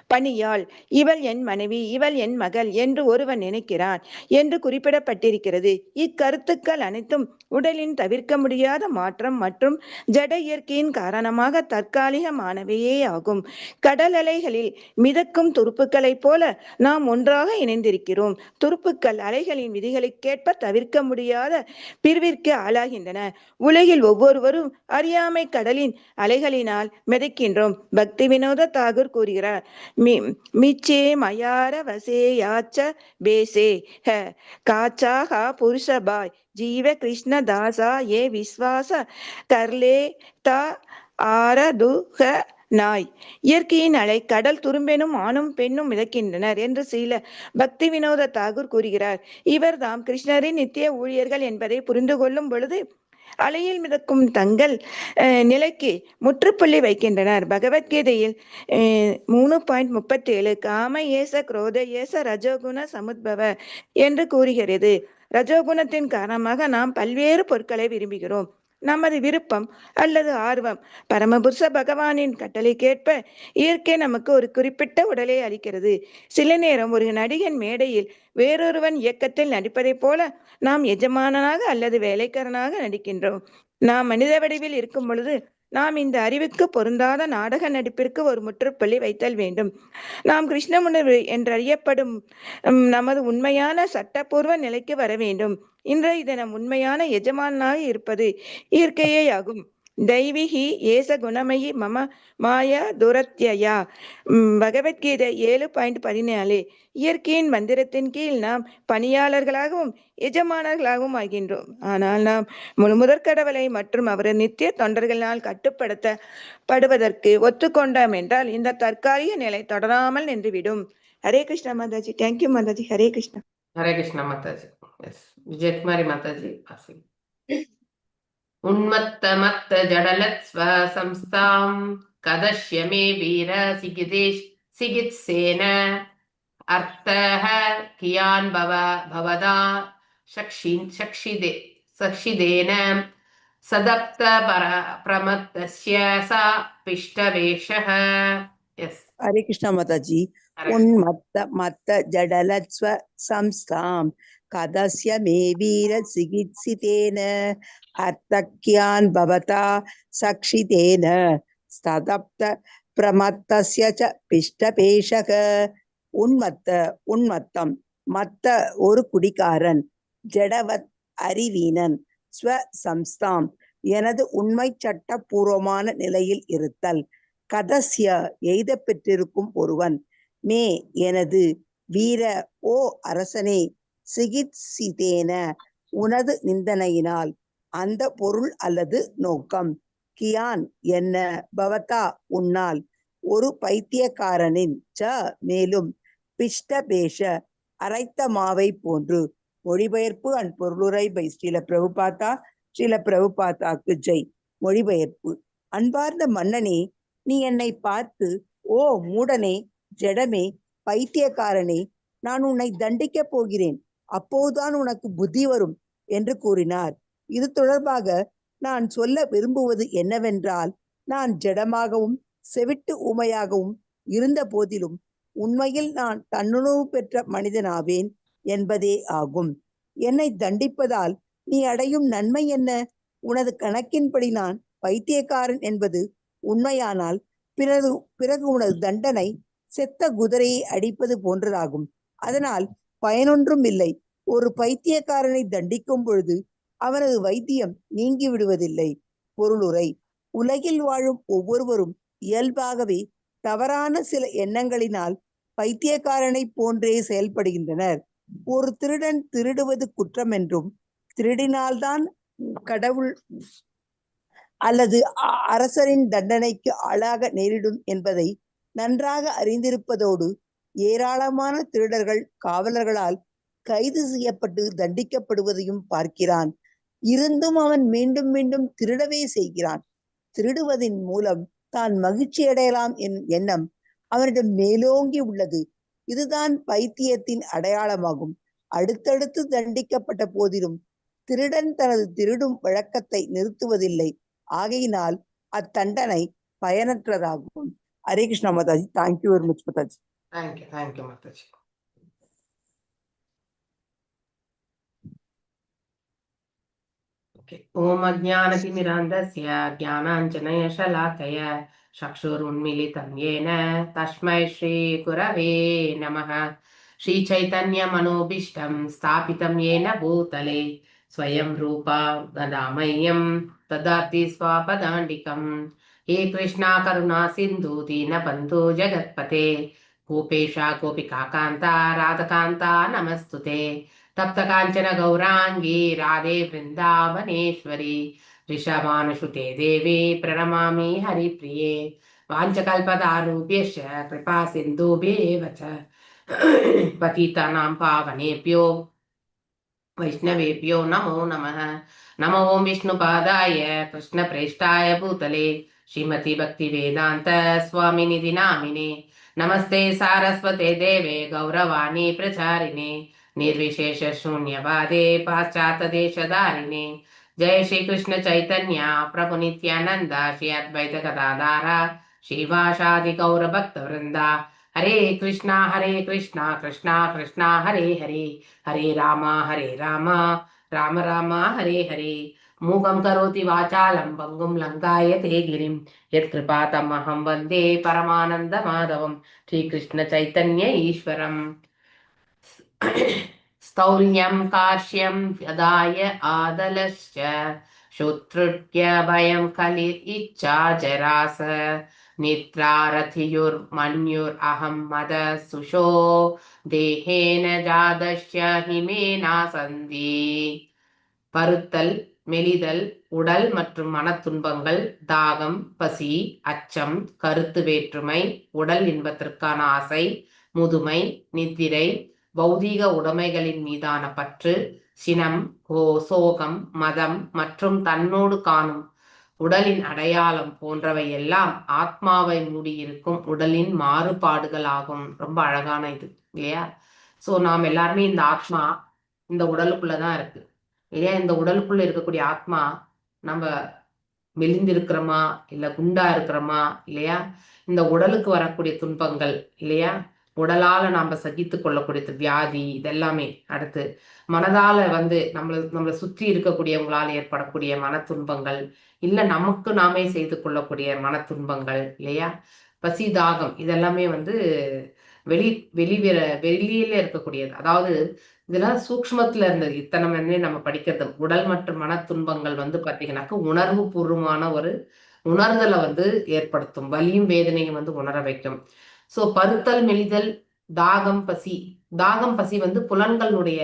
பணியாள், இவள் என் மனைவி, இவள் என் மகள் என்று ஒருவன் நினைக்கிறான் என்று குறிப்பிடப்பட்டிருக்கிறது. இக்கருத்துக்கள் அனைத்தும் உடலின் தவிர்க்க முடியாத மாற்றம் மற்றும் ஜட இயற்கையின் காரணமாக தற்காலிகமானவையே ஆகும். கடல் அலைகளில் மிதக்கும் துருப்புக்களைப் போல நாம் ஒன்றாக இணைந்திருக்கிறோம். துருப்புக்கள் அலைகளின் விதிகளுக்கேற்ப தவிர்க்க முடியாத பிரிவிற்கு ஆளாகின்றன. உலகில் ஒவ்வொருவரும் அறியாமை கடலின் அலைகளினால் மிதக்கின்றோம். பக்தி வினோத தாகூர் கூறுகிறார், மிச்சே மயார வசே யாச்ச பேசே ஹ காச்சா ஹா புருஷபாய் ஜீவ கிருஷ்ண தாசா ஏ விஸ்வாச கர்லே தா ஆரதுக நாய். இயற்கையின் அலை கடல் துரும்பெனும் ஆணும் பெண்ணும் மிதக்கின்றனர் என்று சீல பக்தி வினோத தாகூர் கூறுகிறார். இவர் தாம் கிருஷ்ணரின் நித்திய ஊழியர்கள் என்பதை புரிந்து கொள்ளும் பொழுது அலையில் மிதக்கும் தங்கள் நிலைக்கு முற்றுப்புள்ளி வைக்கின்றனர். பகவத்கீதையில் 3.37 காம ஏச குரோத ஏச ரஜோகுண சமுத்பவ என்று கூறுகிறது. ரஜோகுணத்தின் காரணமாக நாம் பல்வேறு பொருட்களை விரும்புகிறோம். நமது விருப்பம் அல்லது ஆர்வம் பரமபுருஷ பகவானின் கட்டளைக்கேற்ப இயற்கை நமக்கு ஒரு குறிப்பிட்ட உடலை அளிக்கிறது. சில நேரம் ஒரு நடிகன் மேடையில் வேறொருவன் இயக்கத்தில் நடிப்பதைப் போல நாம் எஜமானனாக அல்லது வேலைக்காரனாக நடிக்கின்றோம். நாம் மனித வடிவில் இருக்கும் பொழுது நாம் இந்த அறிவுக்கு பொருந்தாத நாடக நடிப்பிற்கு ஒரு முற்றுப்புள்ளி வைத்தல் வேண்டும். நாம் கிருஷ்ணமுனிவர் என்றறியப்படும் நமது உண்மையான சட்டப்பூர்வ நிலைக்கு வர வேண்டும். இன்றைய தினம் உண்மையான எஜமானாக இருப்பது இயற்கையே ஆகும். தெய்வீகி ஏச குணமயி மம மாயா துரத்யயா. பகவத்கீதை 7.14. இயற்கையின் மந்திரத்தின் கீழ் நாம் பணியாளர்களாகவும் எஜமானர்களாகவும் ஆகின்றோம். ஆனால் நாம் முழுமுதற் கடவுளை மற்றும் அவரது நித்திய தொண்டர்களால் கட்டுப்படுத்தப்படுவதற்கு ஒத்துக்கொண்டோம் என்றால் இந்த தற்காலிக நிலை தொடராமல் நின்றுவிடும். Hare Krishna Mataji. Thank you Mataji. Hare Krishna. Hare Krishna Mataji. S, Vijayakumari Mataji வாசி. உன்மத்த மத்த ஜடலத் ஸ்வ சம்ஸ்தாம் கதஷ்ய மே வீர சிகிதேஷ் சிகித்சேன அர்த்தः கியான் பவ பவதா சக்ஷி சக்ஷிதே சக்ஷிதேன சதப்த பர பிரமத்தஸ்ய சா பிஷ்டவேஷः. எஸ். ஹரே கிருஷ்ணா மாதாஜி. ஹரே. உன்மத்த மத்த ஜடலத்ஸ்வ சம்ஸ்தாம் கதஸ்ய மே வீர சிகித்சிதேன அர்த்தக்யான் பவதா சக்ஷிதேன ஸ்ததப்த பிரமத்தஸ்ய ச பிஷ்டபேஷக. உன்மத்த உன்மத்தம், மத்த ஒரு குடிகாரன், ஜடவத் அறிவீனன், ஸ்வ சம்ஸ்தாம் எனது உண்மை சட்டபூர்வமான நிலையில் இருத்தல், கதஸ்ய எய்த பெற்றிருக்கும் ஒருவன், மே எனது, வீர ஓ அரசனே, சிகித்சிதேன உனது நிந்தனையினால், அந்த பொருள் அல்லது நோக்கம், கியான் என்ன, பவதா உன்னால், ஒரு பைத்தியக்காரனின், ச மேலும், பிஷ்டபேஷ அரைத்த மாவை போன்று. மொழிபெயர்ப்பு அண்ட் பொருளுரை பை ஸ்ரீல பிரபுபாதா. ஸ்ரீல பிரபுபாதாக்கு ஜெய். மொழிபெயர்ப்பு: அன்பார்ந்த மன்னனே, நீ என்னை பார்த்து, ஓ மூடனே, ஜடமே, பைத்தியக்காரனே, நான் உன்னை தண்டிக்கப் போகிறேன், அப்போதுதான் உனக்கு புத்தி வரும் என்று கூறினார். இது தொடர்பாக நான் சொல்ல விரும்புவது என்னவென்றால், நான் ஜடமாகவும் செவிட்டு ஊமையாகவும் இருந்த போதிலும் உண்மையில் நான் தன்னுணர்வு பெற்ற மனிதனாவேன் என்பதே ஆகும். என்னை தண்டிப்பதால் நீ அடையும் நன்மை என்ன? உனது கணக்கின்படி நான் பைத்தியக்காரன் என்பது உண்மையானால் பிறகு பிறகு உனது தண்டனை செத்த குதிரையை அடிப்பது போன்றதாகும். அதனால் பயனொன்றும் இல்லை. ஒரு பைத்தியக்காரனை தண்டிக்கும் பொழுது அவனது வைத்தியம் நீங்கி விடுவதில்லை. பொருளுரை: உலகில் வாழும் ஒவ்வொருவரும் இயல்பாகவே தவறான சில எண்ணங்களினால் பைத்தியக்காரனை போன்றே செயல்படுகின்றனர். ஒரு திருடன் திருடுவது குற்றம் என்றும், திருடினால்தான் கடவுள் அல்லது அரசரின் தண்டனைக்கு ஆளாக நேரிடும் என்பதை நன்றாக அறிந்திருப்பதோடு, ஏராளமான திருடர்கள் காவலர்களால் கைது செய்யப்பட்டு தண்டிக்கப்படுவதையும் பார்க்கிறான். இருந்தும் அவன் மீண்டும் மீண்டும் திருடவே செய்கிறான். திருடுவதின் மூலம் தான் மகிழ்ச்சி அடையலாம் என் எண்ணம் அவனிடம் மேலோங்கி உள்ளது. இதுதான் பைத்தியத்தின் அடையாளமாகும். அடுத்தடுத்து தண்டிக்கப்பட்ட போதிலும் திருடன் தனது திருடும் வழக்கத்தை நிறுத்துவதில்லை. ஆகையினால் அத்தண்டனை பயனற்றதாகும். Hare Krishna Mataji. Thank you very much Mataji. Thank you, thank you Mataji. Okay. ॐ अज्ञानतिमिरान्धस्य ज्ञानाञ्जनयशलाकय चक्षुरुन्मिलितं येन तस्मै श्रीगुरवे नमः. श्रीचैतन्यमनोभीष्टं स्थापितं येन भूतले स्वयं रूपा ददामह्यं ददाति स्वापदाण्डिकम्. हे कृष्णा करुणा सिन्धु दीनबन्धु जगत्पते, गोपेशा गोपिकान्ता राधकान्ता नमस्तुते. तप्तकाञ्चन गौराङ्गी राधे वृन्दावनेश्वरी, ऋषभानुसुते देवी प्रणमामि हरिप्रिये. वाञ्छकल्पतारुभ्यश्च कृपा सिन्धुभ्येव च, पतितानां पावनेभ्यो वैष्णवेभ्यो नमो नमः. नमो ॐ विष्णुपादाय कृष्णप्रेष्ठाय भूतले श्रीमति भक्तिवेदान्त स्वामिनिधि नामिने. नमस्ते सारस्वते देवे गौरवाणी प्रचारिणे, निर्विशेष शून्यवादे पाश्चात्यदेशधारिणे. जय श्री कृष्ण चैतन्य प्रभु नित्यानंद श्री अद्वैत गदाधार श्रीवासादि गौर भक्त वृंदा. हरे कृष्णा हरे कृष्णा कृष्णा कृष्णा हरे हरे, हरे रामा हरे रामा राम राम हरे हरे. मूकं करोति वाचालं पङ्गुं लङ्घयते गिरिं, यत्कृपा तमहं वन्दे परमानन्दमाधवं श्रीकृष्ण चैतन्य ईश्वरम्. स्थौल्यं कार्श्यं व्यदाय आदलश्च शत्रुभयं कलिर् इच्छा जरास निद्रारथियुर्मन्युरहं मद सुषो देहेन जातस्य हिमेना சந்தி. பருத்தல், மெலிதல், உடல் மற்றும் மனத் துன்பங்கள், தாகம், பசி, அச்சம், கருத்து வேற்றுமை, உடல் இன்பத்திற்கான ஆசை, முதுமை, நித்திரை, பௌதீக உடைமைகளின் மீதான பற்று, சினம், சோகம், மதம் மற்றும் தன்னோடு காணும் உடலின் அடையாளம் போன்றவை எல்லாம் ஆத்மாவை மூடியிருக்கும் உடலின் மாறுபாடுகள் ஆகும். ரொம்ப அழகான இது இல்லையா? சோ நாம் எல்லாருமே இந்த ஆத்மா இந்த உடலுக்குள்ளதான் இருக்கு இல்லையா? இந்த உடலுக்குள்ள இருக்கக்கூடிய ஆத்மா நம்ம மெலிந்திருக்கிறோமா இல்ல குண்டா இருக்கிறோமா இல்லையா? இந்த உடலுக்கு வரக்கூடிய துன்பங்கள் இல்லையா? உடலால நாம சகித்து கொள்ளக்கூடிய வியாதி இதெல்லாமே, அடுத்து மனதால வந்து நம்மளை நம்மளை சுற்றி இருக்கக்கூடியவங்களால் ஏற்படக்கூடிய மன துன்பங்கள், இல்ல நமக்கு நாமே செய்து கொள்ளக்கூடிய மன துன்பங்கள் இல்லையா? பசி, தாகம் இதெல்லாமே வந்து வெளி வெளி வெளியில இருக்கக்கூடியது. அதாவது இதெல்லாம் சூக்ஷ்மத்துல இருந்தது. இத்தனை வந்து நம்ம படிக்கிறது உடல் மற்றும் மன துன்பங்கள் வந்து பாத்தீங்கன்னாக்க உணர்வு பூர்வமான ஒரு உணர்தலை வந்து ஏற்படுத்தும், வலியும் வேதனையும் வந்து உணர வைக்கும். சோ பருத்தல், மெலிதல், தாகம், பசி. தாகம், பசி வந்து புலன்களுடைய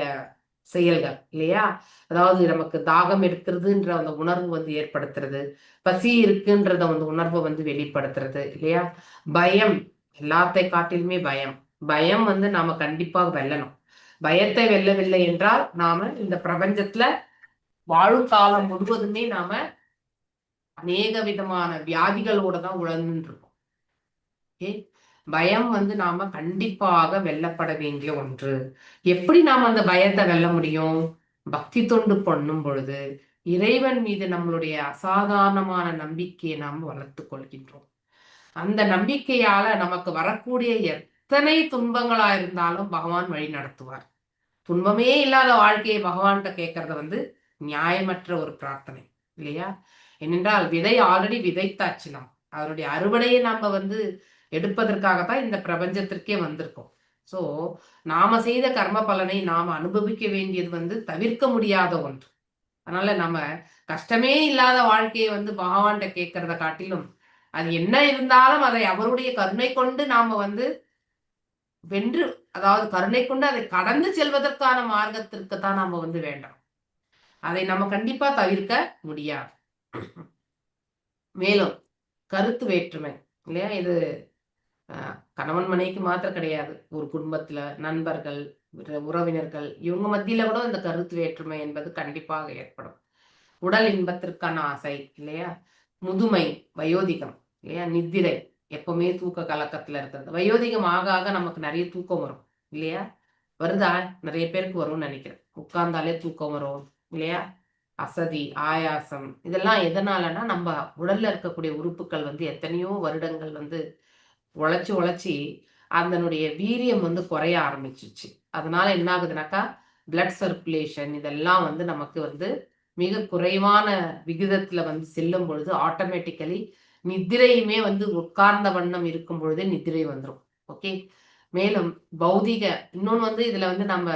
செயல்கள் இல்லையா? அதாவது நமக்கு தாகம் எடுக்கிறதுன்ற அந்த உணர்வு வந்து ஏற்படுத்துறது, பசி இருக்குன்றத வந்து உணர்வை வந்து வெளிப்படுத்துறது இல்லையா? பயம், எல்லாத்தை காட்டிலுமே பயம். பயம் வந்து நாம கண்டிப்பா வெல்லணும். பயத்தை வெல்லவில்லை என்றால் நாம இந்த பிரபஞ்சத்துல வாழும் காலம் முழுவதுமே நாம அநேக விதமான வியாதிகளோட தான் உழந்துட்டு இருக்கோம். ஓகே, பயம் வந்து நாம கண்டிப்பாக வெல்லப்பட வேண்டிய ஒன்று. எப்படி நாம அந்த பயத்தை வெல்ல முடியும்? பக்தி தொண்டு பண்ணும் பொழுது இறைவன் மீது நம்மளுடைய அசாதாரணமான நம்பிக்கையை நாம் வளர்த்து கொள்கின்றோம். அந்த நம்பிக்கையால நமக்கு வரக்கூடிய எத்தனை துன்பங்களா இருந்தாலும் பகவான் வழி நடத்துவார். துன்பமே இல்லாத வாழ்க்கையை பகவான்கிட்ட கேட்கறத வந்து நியாயமற்ற ஒரு பிரார்த்தனை இல்லையா? ஏனென்றால் விதை ஆல்ரெடி விதைத்தாச்சு. நாம் அதனுடைய அறுவடையை நாம வந்து எடுப்பதற்காகத்தான் இந்த பிரபஞ்சத்திற்கே வந்திருக்கோம். சோ நாம செய்த கர்ம பலனை நாம அனுபவிக்க வேண்டியது வந்து தவிர்க்க முடியாத ஒன்று. அதனால நம்ம கஷ்டமே இல்லாத வாழ்க்கையை வந்து பகவான்கிட்ட கேட்கறத காட்டிலும் அது என்ன இருந்தாலும் அதை அவருடைய கருணை கொண்டு நாம வந்து வென்று, அதாவது கருணை கொண்டு அதை கடந்து செல்வதற்கான மார்க்கத்திற்கு தான் நாம வந்து வேண்டாம். அதை நம்ம கண்டிப்பா தவிர்க்க முடியாது. மேலும் கருத்து வேற்றுமை இல்லையா? இது கணவன் மனைவிக்கு மாத்திரம் கிடையாது. ஒரு குடும்பத்துல நண்பர்கள், உறவினர்கள் இவங்க மத்தியில கூட இந்த கருத்து வேற்றுமை என்பது கண்டிப்பாக ஏற்படும். உடல் இன்பத்திற்கான ஆசை இல்லையா? முதுமை, வயோதிகம் இல்லையா? நித்திரை, எப்பவுமே தூக்க கலக்கத்துல இருக்கிறது. வயோதிகம் ஆக ஆக நமக்கு நிறைய தூக்கம் வரும் இல்லையா? வருதா? நிறைய பேருக்கு வரும்னு நினைக்கிறேன். உட்கார்ந்தாலே தூக்கம் வரும் இல்லையா? அசதி, ஆயாசம், இதெல்லாம் எதனாலன்னா நம்ம உடல்ல இருக்கக்கூடிய உறுப்புகள் வந்து எத்தனையோ வருடங்கள் வந்து உழைச்சி உழைச்சி அதனுடைய வீரியம் வந்து குறைய ஆரம்பிச்சிச்சு. அதனால என்ன ஆகுதுனாக்கா பிளட் சர்க்குலேஷன் இதெல்லாம் வந்து நமக்கு வந்து மிக குறைவான விகிதத்துல வந்து செல்லும் பொழுது ஆட்டோமேட்டிக்கலி நித்திரையுமே வந்து உட்கார்ந்த வண்ணம் இருக்கும் பொழுதே நித்திரை வந்துடும். ஓகே. மேலும் பௌதிக இன்னொன்னு வந்து இதுல வந்து நம்ம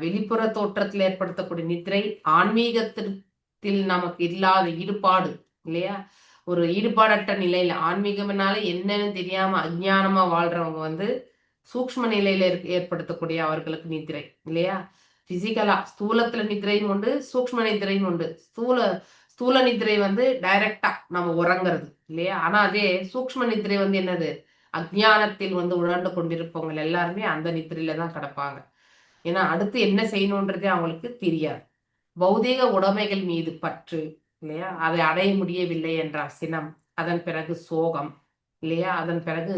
வெளிப்புற தோற்றத்தில் ஏற்படுத்தக்கூடிய நித்திரை, ஆன்மீகத்தில் நமக்கு இல்லாத ஈடுபாடு இல்லையா? ஒரு ஈடுபாடற்ற நிலையில ஆன்மீகம்னால என்னன்னு தெரியாம அஞ்ஞானமா வாழ்றவங்க வந்து சூக்ஷ்ம நிலையில ஏற்படுத்தக்கூடிய அவர்களுக்கு நித்திரை இல்லையா? பிசிக்கலா ஸ்தூலத்துல நித்திரையும் உண்டு, சூக்ஷ்ம நித்திரையும் உண்டு. ஸ்தூல ஸ்தூல நித்திரை வந்து டைரக்டா நம்ம உறங்குறது இல்லையா? ஆனா அதே சூக்ஷ்ம நித்திரை வந்து என்னது? அஜ்ஞானத்தில் வந்து உழண்டு கொண்டிருப்பவங்க எல்லாருமே அந்த நித்திரையில தான் கிடப்பாங்க. ஏன்னா அடுத்து என்ன செய்யணுன்றதே அவங்களுக்கு தெரியாது. பௌதீக உடைமைகள் மீது பற்று இல்லையா? அதை அடைய முடியவில்லை என்ற சினம், அதன் பிறகு சோகம் இல்லையா? அதன் பிறகு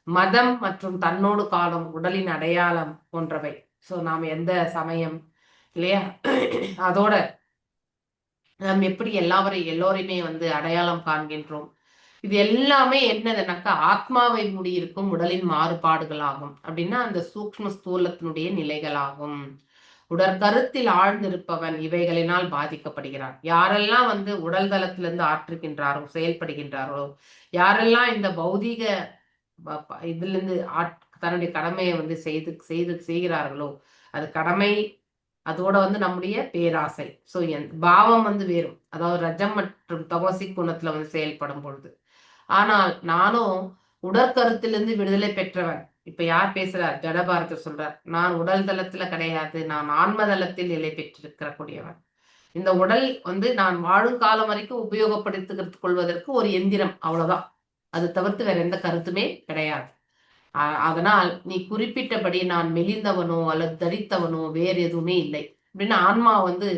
மதம் மற்றும் தன்னோடு காலம் உடலின் அடையாளம் போன்றவை. ஸோ நாம் எந்த சமயம் இல்லையா? அதோட நாம் எப்படி எல்லோரையுமே வந்து அடையாளம் காண்கின்றோம். இது எல்லாமே என்னதுனாக்கா ஆத்மாவை மூடியிருக்கும் உடலின் மாறுபாடுகளாகும். அப்படின்னா அந்த சூக்ஷ்ம ஸ்தூலத்தினுடைய நிலைகளாகும். உடற்கருத்தில் ஆழ்ந்திருப்பவன் இவைகளினால் பாதிக்கப்படுகிறான். யாரெல்லாம் வந்து உடல் தளத்திலிருந்து ஆற்றுகின்றாரோ, செயல்படுகின்றாரோ, யாரெல்லாம் இந்த பௌதீக இதுல இருந்து தன்னுடைய கடமையை வந்து செய்து செய்து செய்கிறார்களோ, அது கடமை, அதோட வந்து நம்முடைய பேராசை. ஸோ பாவம் வந்து வேறும், அதாவது ரஜம் மற்றும் தமசி குணத்துல வந்து செயல்படும் பொழுது. ஆனால் நானும் உடற்கருத்திலிருந்து விடுதலை பெற்றவன். இப்ப யார் பேசுறார்? ஜடபாரதர் சொல்றார், நான் உடல் தளத்துல கிடையாது, நான் ஆன்ம தளத்தில் நிலை பெற்றிருக்கிற கூடியவன். இந்த உடல் வந்து நான் வாழும் காலம் வரைக்கும் உபயோகப்படுத்திக் கொள்வதற்கு ஒரு எந்திரம், அவ்வளவுதான். அது தவிர்த்து வேற எந்த கருத்துமே கிடையாது. அதனால் நீ குறிப்பிட்டபடி நான் மெலிந்தவனோ அல்லது தரித்தவனோ வேறு எதுவுமே இல்லை. அப்படின்னா ஆன்மா வந்து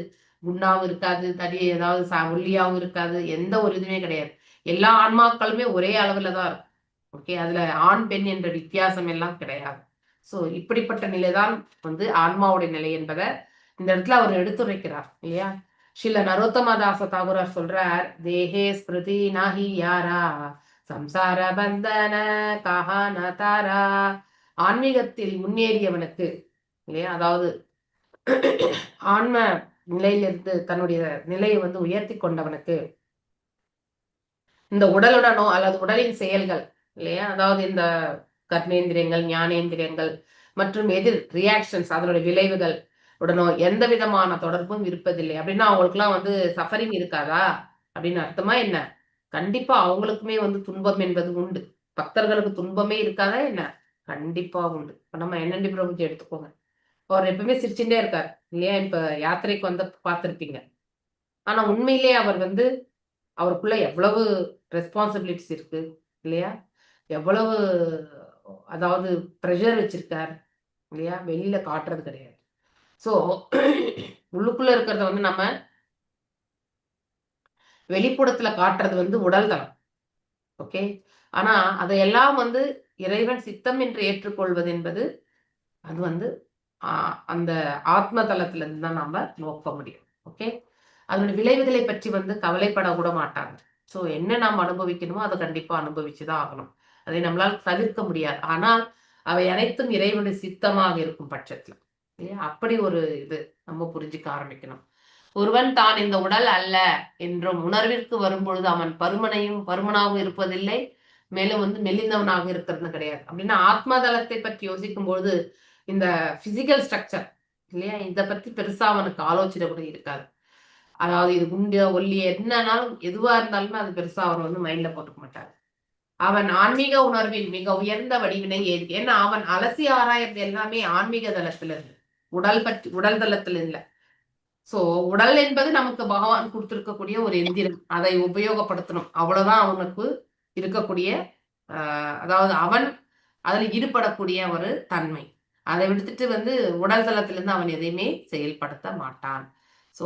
குண்டாவும் இருக்காது, தடி ஏதாவது ஒல்லியாவும் இருக்காது, எந்த ஒரு இதுவுமே கிடையாது. எல்லா ஆன்மாக்களுமே ஒரே அளவுல தான் இருக்கும். ஓகே, அதுல ஆண் பெண் என்ற வித்தியாசம் எல்லாம் கிடையாது. சோ இப்படிப்பட்ட நிலைதான் வந்து ஆன்மாவுடைய நிலை என்பதை இந்த இடத்துல அவர் எடுத்துரைக்கிறார் இல்லையா? ஸ்ரீல நரோத்தமதாச தாகூரார் சொல்றார், தேஹே ஸ்மிருதி நாஹி யாரா சம்சார பந்தன கஹான தாரா. ஆன்மீகத்தில் முன்னேறியவனுக்கு இல்லையா, அதாவது ஆன்ம நிலையிலிருந்து தன்னுடைய நிலையை வந்து உயர்த்தி கொண்டவனுக்கு இந்த உடலுடனோ அல்லது உடலின் செயல்கள் இல்லையா, அதாவது இந்த கர்மேந்திரியங்கள், ஞானேந்திரியங்கள் மற்றும் எதிர் ரியாக்ஷன்ஸ், அதனுடைய விளைவுகள் உடனோ எந்த விதமான தொடர்பும் இருப்பதில்லை. அப்படின்னா அவங்களுக்குலாம் வந்து சஃபரிங் இருக்காதா அப்படின்னு அர்த்தமா என்ன? கண்டிப்பா அவங்களுக்குமே வந்து துன்பம் என்பது உண்டு. பக்தர்களுக்கு துன்பமே இருக்காதா என்ன? கண்டிப்பா உண்டு. இப்ப நம்ம என்னண்டி பிரபுஜி எடுத்துக்கோங்க, அவர் எப்பவுமே சிரிச்சுட்டே இருக்கார் இல்லையா? இப்ப யாத்திரைக்கு வந்து பார்த்திருப்பீங்க. ஆனா உண்மையிலேயே அவர் வந்து அவருக்குள்ள எவ்வளவு ரெஸ்பான்சிபிலிட்டிஸ் இருக்கு இல்லையா? எவ்வளவு அதாவது ப்ரெஷர் வச்சிருக்கார் இல்லையா? வெளியில காட்டுறது கிடையாது. சோ உள்ளுக்குள்ள இருக்கிறத வந்து நம்ம வெளிப்புறத்துல காட்டுறது வந்து உடல் தளம். ஓகே, ஆனா அதையெல்லாம் வந்து இறைவன் சித்தம் என்று ஏற்றுக்கொள்வது என்பது அது வந்து அந்த ஆத்ம தளத்துல இருந்து தான் நாம நோக்க முடியும். ஓகே, அதனுடைய விளைவுகளை பற்றி வந்து கவலைப்பட கூட மாட்டாங்க. ஸோ என்ன நாம் அனுபவிக்கணுமோ அதை கண்டிப்பா அனுபவிச்சுதான் ஆகணும். அதை நம்மளால் தவிர்க்க முடியாது. ஆனால் அவை அனைத்தும் இறைவனுடைய சித்தமாக இருக்கும் பட்சத்துல இல்லையா? அப்படி ஒரு இது நம்ம புரிஞ்சுக்க ஆரம்பிக்கணும். ஒருவன் தான் இந்த உடல் அல்ல என்றும் உணர்விற்கு வரும்பொழுது அவன் பருமனாகவும் இருப்பதில்லை, மேலும் வந்து மெலிந்தவனாக இருக்கிறது கிடையாது. அப்படின்னா ஆத்மதளத்தை பற்றி யோசிக்கும் பொழுது இந்த பிசிக்கல் ஸ்ட்ரக்சர் இல்லையா, இதை பத்தி பெருசா அவனுக்கு ஆலோசனை கூட இருக்காது. அதாவது இது குண்டு ஒல்லி என்னன்னாலும் எதுவா இருந்தாலுமே அது பெருசா அவர் வந்து மைண்ட்ல போட்டுக்க மாட்டார். அவன் ஆன்மீக உணர்வின் மிக உயர்ந்த வடிவினை ஏன்னா அவன் அலசி ஆராயறது எல்லாமே ஆன்மீக தளத்துல இருந்து, உடல் பற்றி உடல் தளத்துல இல்ல. சோ உடல் என்பது நமக்கு பகவான் கொடுத்திருக்கக்கூடிய ஒரு எந்திரம், அதை உபயோகப்படுத்தணும், அவ்வளவுதான் அவனுக்கு இருக்கக்கூடிய அதாவது அவன் அதுல ஈடுபடக்கூடிய ஒரு தன்மை. அதை விடுத்துட்டு வந்து உடல் தளத்திலிருந்து அவன் எதையுமே செயல்படுத்த மாட்டான். சோ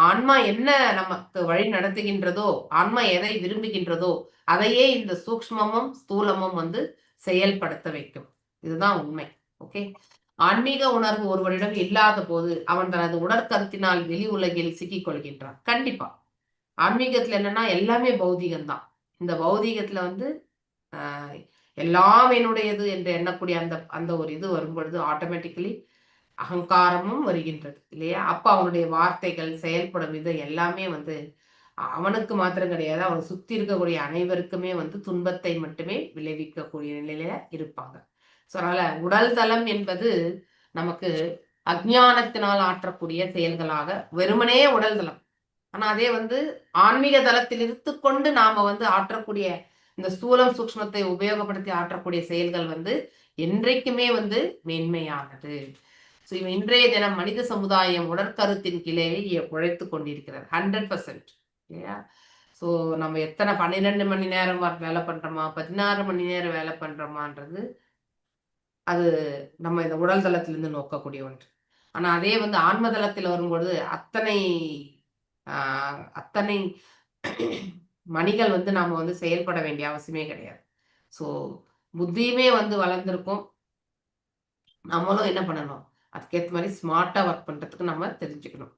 ஆன்மா என்ன நமக்கு வழி நடத்துகின்றதோ, ஆன்மா எதை விரும்புகின்றதோ அதையே இந்த சூக்ஷ்மமும் ஸ்தூலமும் வந்து செயல்படுத்த வைக்கும். இதுதான் உண்மை. ஓகே, ஆன்மீக உணர்வு ஒருவரிடம் இல்லாத போது அவன் தனது உடற்கருத்தினால் வெளி உலகில் சிக்கிக் கொள்கின்றான். கண்டிப்பா ஆன்மீகத்துல என்னன்னா எல்லாமே பௌதிகம்தான். இந்த பௌதிகத்துல வந்து எல்லாம் என்னுடையது என்று எண்ணக்கூடிய அந்த அந்த ஒரு இது வரும்பொழுது ஆட்டோமேட்டிக்கலி அகங்காரமும் வருகின்றது இல்லையா? அப்ப அவனுடைய வார்த்தைகள், செயல்படும் விதம் எல்லாமே வந்து அவனுக்கு மாத்திரம் கிடையாது, அவனை சுத்தி இருக்கக்கூடிய அனைவருக்குமே வந்து துன்பத்தை மட்டுமே விளைவிக்கக்கூடிய நிலையில இருப்பாங்க. ஸோ அதனால உடல் தளம் என்பது நமக்கு அஜ்ஞானத்தினால் ஆற்றக்கூடிய செயல்களாக வெறுமனே உடல் தளம். ஆனா அதே வந்து ஆன்மீக தளத்தில் இருந்து கொண்டு நாம வந்து ஆற்றக்கூடிய இந்த ஸ்தூலம் சூக்ஷ்மத்தை உபயோகப்படுத்தி ஆற்றக்கூடிய செயல்கள் வந்து என்றைக்குமே வந்து மேன்மையானது. ஸோ இன்றைய தினம் மனித சமுதாயம் உடற்கருத்தின் கீழே உழைத்து கொண்டிருக்கிறது 100% இல்லையா? ஸோ நம்ம எத்தனை 12 மணி நேரம் வேலை பண்றோமா, 16 மணி நேரம் வேலை பண்றோமான்றது அது நம்ம இந்த உடல் தளத்திலிருந்து நோக்கக்கூடிய ஒன்று. ஆனா அதே வந்து ஆன்ம தளத்தில் வரும்பொழுது அத்தனை அத்தனை மணிகள் வந்து நாம வந்து செயல்பட வேண்டிய அவசியமே கிடையாது. ஸோ புத்தியுமே வந்து வளர்ந்துருக்கும். நம்மளும் என்ன பண்ணணும், அதுக்கேற்ற மாதிரி ஸ்மார்ட்டா ஒர்க் பண்றதுக்கு நம்ம தெரிஞ்சுக்கணும்.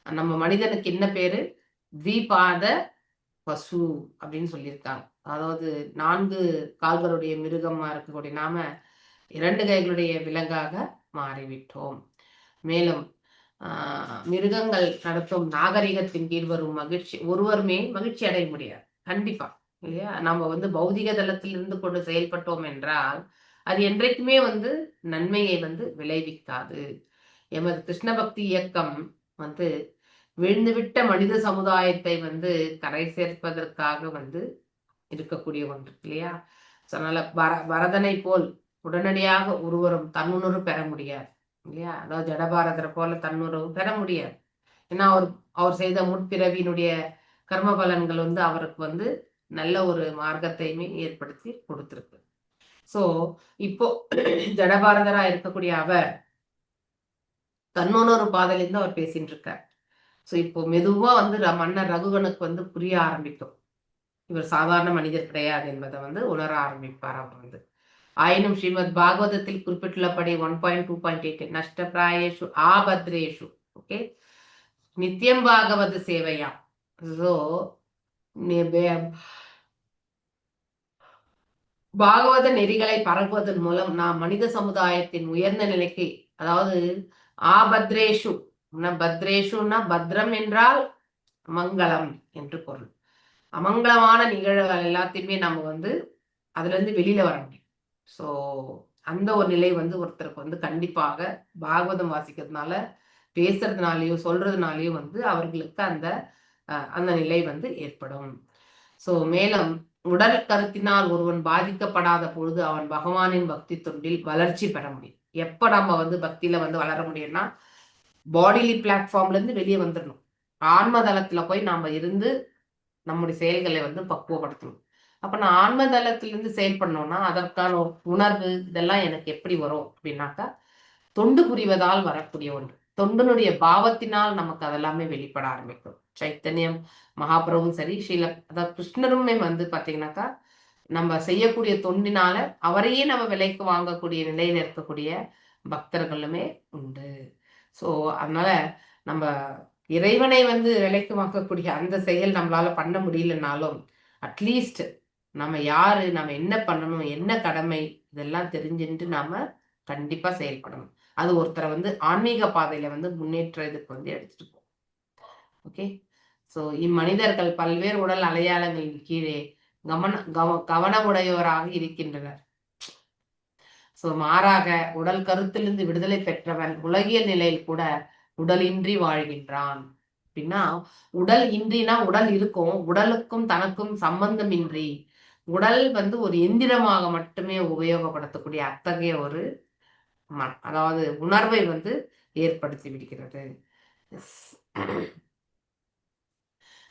நம்ம மனிதனுக்கு என்ன பேரு? த்விபாத பசு அப்படின்னு சொல்லியிருக்காங்க. அதாவது 4 கால்களுடைய மிருகமா இருக்கக்கூடிய நாம 2 கைகளுடைய விலங்காக மாறிவிட்டோம். மேலும் மிருகங்கள் நடத்தும் நாகரிகத்தின் கீழ் வரும் மகிழ்ச்சி ஒருவருமே மகிழ்ச்சி அடைய முடியாது கண்டிப்பா இல்லையா? நம்ம வந்து பௌதிக தளத்தில் இருந்து கொண்டு செயல்பட்டோம் என்றால் அது என்றைக்குமே வந்து நன்மையை வந்து விளைவிக்காது. எமது கிருஷ்ண பக்தி இயக்கம் வந்து விழுந்துவிட்ட மனித சமுதாயத்தை வந்து கரை சேர்ப்பதற்காக வந்து இருக்கக்கூடிய ஒன்று இல்லையா? அதனால பரதனை போல் உடனடியாக ஒருவரும் தன்னுணர்வு பெற முடியாது இல்லையா? அதாவது ஜடபாரதரை போல தன்னுணர்வு பெற முடியாது. ஏன்னா அவர் அவர் செய்த முற்பிறவியினுடைய கர்ம பலன்கள் வந்து அவருக்கு வந்து நல்ல ஒரு மார்க்கத்தையுமே ஏற்படுத்தி கொடுத்திருக்கு. சோ இப்போ ஜடபாரதரா இருக்கக்கூடிய அவர் தன்னுணர்வு பாதையிலிருந்து அவர் பேசிட்டு இருக்கார். சோ இப்போ மெதுவா வந்து மன்னர் ரகுகனுக்கு வந்து புரிய ஆரம்பிக்கும், இவர் சாதாரண மனிதர் கிடையாது என்பதை வந்து உணர ஆரம்பிப்பார் அவர் வந்து. ஆயினும் ஸ்ரீமத் பாகவதத்தில் குறிப்பிட்டுள்ளபடி 1.2.8 நஷ்ட பிராயேஷு ஆபத்ரேஷு ஓகே நித்தியம் பாகவத சேவையா. ஸோ பாகவத நெறிகளை பரப்புவதன் மூலம் நாம் மனித சமுதாயத்தின் உயர்ந்த நிலைக்கு, அதாவது ஆபத்ரேஷு பத்ரேஷுன்னா பத்ரம் என்றால் மங்களம் என்று பொருள். அமங்கலமான நிகழ்வுகள் எல்லாத்தையுமே நம்ம வந்து அதுல இருந்து வெளியில வர முடியும். ஸோ அந்த ஒரு நிலை வந்து ஒருத்தருக்கு வந்து கண்டிப்பாக பாகவதம் வாசிக்கிறதுனால, பேசுறதுனாலயோ சொல்றதுனாலயோ வந்து அவர்களுக்கு அந்த அந்த நிலை வந்து ஏற்படும். ஸோ மேலும் உடல் கருத்தினால் ஒருவன் பாதிக்கப்படாத பொழுது அவன் பகவானின் பக்தி தொண்டில் வளர்ச்சி பெற முடியும். எப்ப நம்ம வந்து பக்தியில வந்து வளர முடியும்னா பாடிலி பிளாட்ஃபார்ம்ல இருந்து வெளியே வந்துடணும். ஆன்மதளத்துல போய் நாம இருந்து நம்முடைய செயல்களை வந்து பக்குவப்படுத்தணும். அப்ப நான் ஆன்மதளத்திலிருந்து செயல்படணும்னா அதற்கான உணர்வு இதெல்லாம் எனக்கு எப்படி வரும் அப்படின்னாக்கா தொண்டு புரிவதால் வரக்கூடிய ஒன்று. தொண்டனுடைய பாவத்தினால் நமக்கு அதெல்லாமே வெளிப்பட ஆரம்பிக்கும். சைத்தன்யம் மகாபிரபுவும் சரி, ஸ்ரீல அதாவது கிருஷ்ணருமே வந்து பாத்தீங்கன்னாக்கா நம்ம செய்யக்கூடிய தொண்டினால அவரையே நம்ம விலைக்கு வாங்கக்கூடிய நிலையில இருக்கக்கூடிய பக்தர்களுமே உண்டு. ஸோ அதனால நம்ம இறைவனை வந்து விலைக்கு வாங்கக்கூடிய அந்த செயல் நம்மளால பண்ண முடியலனாலும் அட்லீஸ்ட் நம்ம யாரு, நம்ம என்ன பண்ணணும், என்ன கடமை, இதெல்லாம் தெரிஞ்சுட்டு நாம கண்டிப்பா செயல்படணும். அது ஒருத்தரை வந்து ஆன்மீக பாதையில வந்து முன்னேற்ற இதுக்கு வந்து எடுத்துட்டு போகும். ஓகே, ஸோ இம்மனிதர்கள் பல்வேறு உடல் அடையாளங்களின் கீழே கவனமுடையோராக இருக்கின்றனர். ஸோ மாறாக உடல் கருத்திலிருந்து விடுதலை பெற்றவன் உலகியல் நிலையில் கூட உடலின்றி வாழ்கின்றான். அப்படின்னா உடல் இன்றினா உடல் இருக்கும், உடலுக்கும் தனக்கும் சம்பந்தமின்றி உடல் வந்து ஒரு எந்திரமாக மட்டுமே உபயோகப்படுத்தக்கூடிய அத்தகைய ஒரு அதாவது உணர்வை வந்து ஏற்படுத்தி விடுகிறது.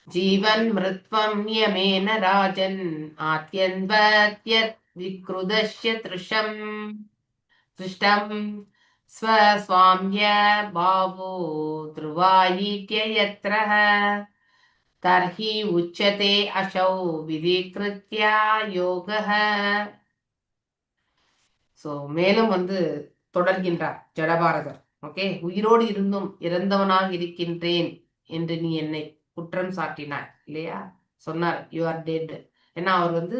ஜீவன் மிருத்வம் நியமேன ராஜன் ஆத்யன்வத்யத் விக்ருதஸ்ய திருஷம் திருஷ்டம் ஸ்வஸ்வாம்ய பாவோ த்ருவாயீட்ய யத்ரஹ தர்ஹி உச்சதே அசௌ விதிகிருத்யா யோகः. சோ மேலும் வந்து தொடர்கின்றார் ஜடபாரதர். ஓகே, உயிரோடு இருந்தும் இறந்தவனாக இருக்கின்றேன் என்று நீ என்னை குற்றம் சாட்டினாய் இல்லையா? சொன்னார், you are dead. ஏன்னா அவர் வந்து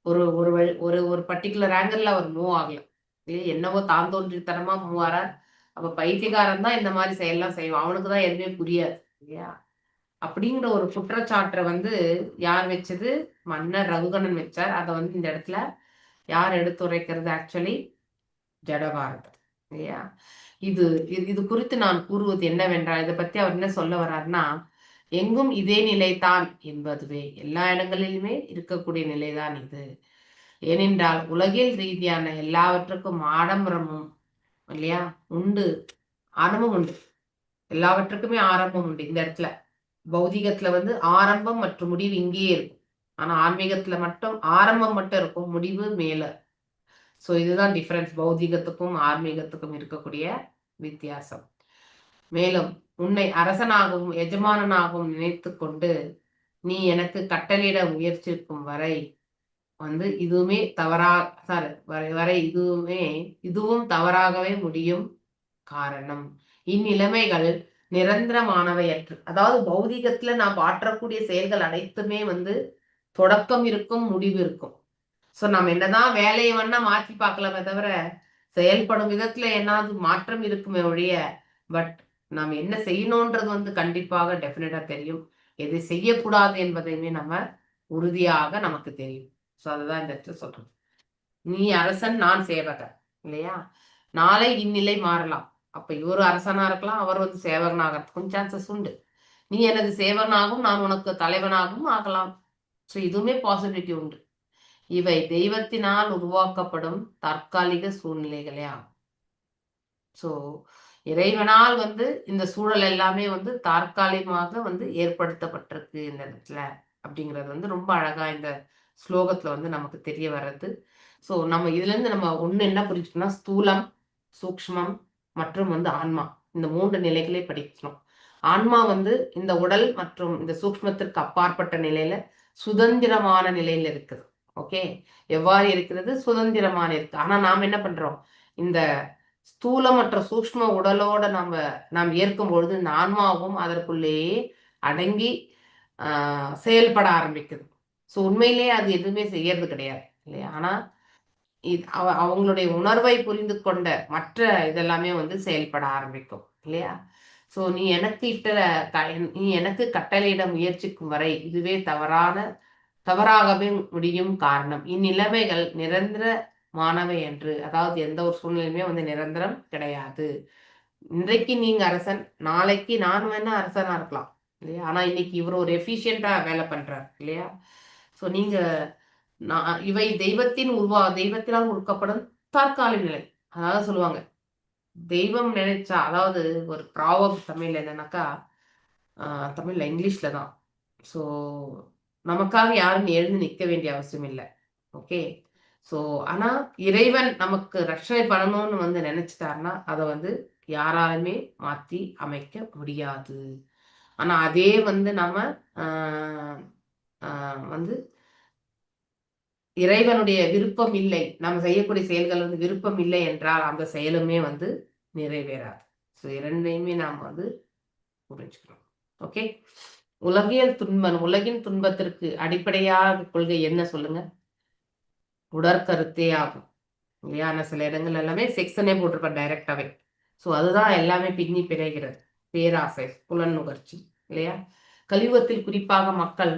ஒரு ஒரு ஒரு ஒரு பர்டிகுலர் ஆங்கிள் அவர் மூவ் ஆகல இல்லையா? என்னவோ தான் தோன்றித்தனமா மூவ் ஆறார். அப்ப பைத்தியக்காரன் தான் இந்த மாதிரி செயல்லாம் செய்வான், அவனுக்கு தான் எதுவுமே புரியாது இல்லையா? அப்படிங்கிற ஒரு குற்றச்சாட்டை வந்து யார் வச்சது? மன்னர் ரகுகணன் வச்சார். அதை வந்து இந்த இடத்துல யார் எடுத்துரைக்கிறது? ஆக்சுவலி ஜடபாரதர் இல்லையா? இது இது குறித்து நான் கூறுவது என்னவென்றால், இதை பத்தி அவர் என்ன சொல்ல வர்றாருன்னா, எங்கும் இதே நிலைதான் என்பதுவே, எல்லா இடங்களிலுமே இருக்கக்கூடிய நிலைதான் இது. ஏனென்றால் உலகில் ரீதியான எல்லாவற்றுக்கும் ஆடம்பரமும் இல்லையா உண்டு, ஆரம்பம் உண்டு, எல்லாவற்றுக்குமே ஆரம்பம் உண்டு. இந்த இடத்துல பௌதிகத்துல வந்து ஆரம்பம் மற்றும் முடிவு இங்கேயே இருக்கும். ஆனா ஆன்மீகத்துல மட்டும் ஆரம்பம் மட்டும் இருக்கும், முடிவு மேல. சோ இதுதான் டிஃபரன்ஸ், பௌதிகத்துக்கும் ஆன்மீகத்துக்கும் இருக்கக்கூடிய வித்தியாசம். மேலும் உன்னை அரசனாகவும் எஜமானனாகவும் நினைத்து கொண்டு நீ எனக்கு கட்டளையிட முயற்சிக்கும் வரை வந்து இதுவுமே தவறா சாரி வரை வரை இதுவுமே இதுவும் தவறாகவே முடியும். காரணம், இந்நிலைமைகள் நிரந்தரமானவையற்று. அதாவது பௌதிகத்துல நாம் ஆற்றக்கூடிய செயல்கள் அனைத்துமே வந்து தொடக்கம் இருக்கும், முடிவு இருக்கும். சோ நம்ம என்னதான் வேலையை வேணா மாற்றி பார்க்கலாமே தவிர செயல்படும் விதத்துல என்னாவது மாற்றம் இருக்குமே ஒழிய, பட் நாம் என்ன செய்யணும்ன்றது வந்து கண்டிப்பாக டெஃபினட்டா தெரியும். எதை செய்யக்கூடாது என்பதையுமே நம்ம உறுதியாக நமக்கு தெரியும். ஸோ அதுதான் இந்த இடத்துல சொல்றோம். நீ அரசன், நான் சேவகன் இல்லையா? நாளை இந்நிலை மாறலாம். அப்ப இவரு அரசனா இருக்கலாம், அவர் வந்து சேவகனாகிறதுக்கும் சான்சஸ் உண்டு. நீ எனது சேவகனாகவும் நான் உனக்கு தலைவனாகவும் ஆகலாம். ஸோ இதுவுமே பாசிபிலிட்டி உண்டு. இவை தெய்வத்தினால் உருவாக்கப்படும் தற்காலிக சூழ்நிலைகளே ஆகும். ஸோ இறைவனால் வந்து இந்த சூழல் எல்லாமே வந்து தற்காலிகமாக வந்து ஏற்படுத்தப்பட்டிருக்கு இந்த இடத்துல அப்படிங்கிறது வந்து ரொம்ப அழகா இந்த ஸ்லோகத்துல வந்து நமக்கு தெரிய வர்றது. ஸோ நம்ம இதுல இருந்து நம்ம ஒண்ணு என்ன புரிஞ்சுக்கணும்னா, ஸ்தூலம், சூக்ஷ்மம் மற்றும் வந்து ஆன்மா, இந்த மூன்று நிலைகளை படிக்கணும். ஆன்மா வந்து இந்த உடல் மற்றும் இந்த சூக்ஷ்மத்திற்கு அப்பாற்பட்ட நிலையில சுதந்திரமான நிலையில இருக்குது. ஓகே, எவ்வாறு இருக்கிறது? சுதந்திரமான இருக்கு. ஆனா நாம் என்ன பண்றோம்? இந்த ஸ்தூல மற்றும் சூக்ஷ்ம உடலோட நாம் ஏற்கும் பொழுது இந்த ஆன்மாவும் அதற்குள்ளேயே அடங்கி செயல்பட ஆரம்பிக்குது. ஸோ உண்மையிலேயே அது எதுவுமே செய்யறது கிடையாது இல்லையா? ஆனா இது அவங்களுடைய உணர்வை புரிந்து கொண்ட மற்ற இதெல்லாமே வந்து செயல்பட ஆரம்பிக்கும் இல்லையா? ஸோ நீ எனக்கு இட்ட நீ எனக்கு கட்டளையிட முயற்சிக்கும் வரை இதுவே தவறாகவே முடியும். காரணம், இந்நிலைமைகள் நிரந்தரமானவை என்று, அதாவது எந்த ஒரு சூழ்நிலையுமே வந்து நிரந்தரம் கிடையாது. இன்றைக்கு நீங்க அரசன், நாளைக்கு நான் வேணா அரசனா இருக்கலாம் இல்லையா? ஆனா இன்னைக்கு இவர் ஒரு எஃபிஷியண்டா வேலை பண்றார் இல்லையா? ஸோ நீங்க நான் இவை தெய்வத்தின் தெய்வத்தினால் உருக்கப்படும் தற்காலிக நிலை. அதாவது சொல்லுவாங்க, தெய்வம் நினைச்சா, அதாவது ஒரு ப்ராவர்ப் தமிழ்ல என்னன்னாக்கா, தமிழ்ல இங்கிலீஷ்ல தான். ஸோ நமக்காக யாரும் எழுந்து நிற்க வேண்டிய அவசியம் இல்லை. ஓகே, ஸோ ஆனா இறைவன் நமக்கு ரட்சணை பண்ணணும்னு வந்து நினைச்சிட்டாருன்னா அதை வந்து யாராலுமே மாற்றி அமைக்க முடியாது. ஆனா அதே வந்து நம்ம வந்து இறைவனுடைய விருப்பம் இல்லை, நம்ம செய்யக்கூடிய செயல்கள் வந்து விருப்பம் இல்லை என்றால் அந்த செயலுமே வந்து நிறைவேறாது. ஸோ இரண்டையுமே நாம் வந்து புரிஞ்சுக்கணும். ஓகே, உலகியல் துன்பம், உலகின் துன்பத்திற்கு அடிப்படையாக கொள்கை என்ன சொல்லுங்க? உடற்கருத்தே ஆகும் இல்லையா? ஆனா சில இடங்கள் எல்லாமே செக்ஷனே போட்டிருப்பார் டைரக்டாவே. ஸோ அதுதான் எல்லாமே பின்னி பிணைகிறது. பேராசை, புலன் நுகர்ச்சி இல்லையா? கலியுகத்தில் குறிப்பாக மக்கள்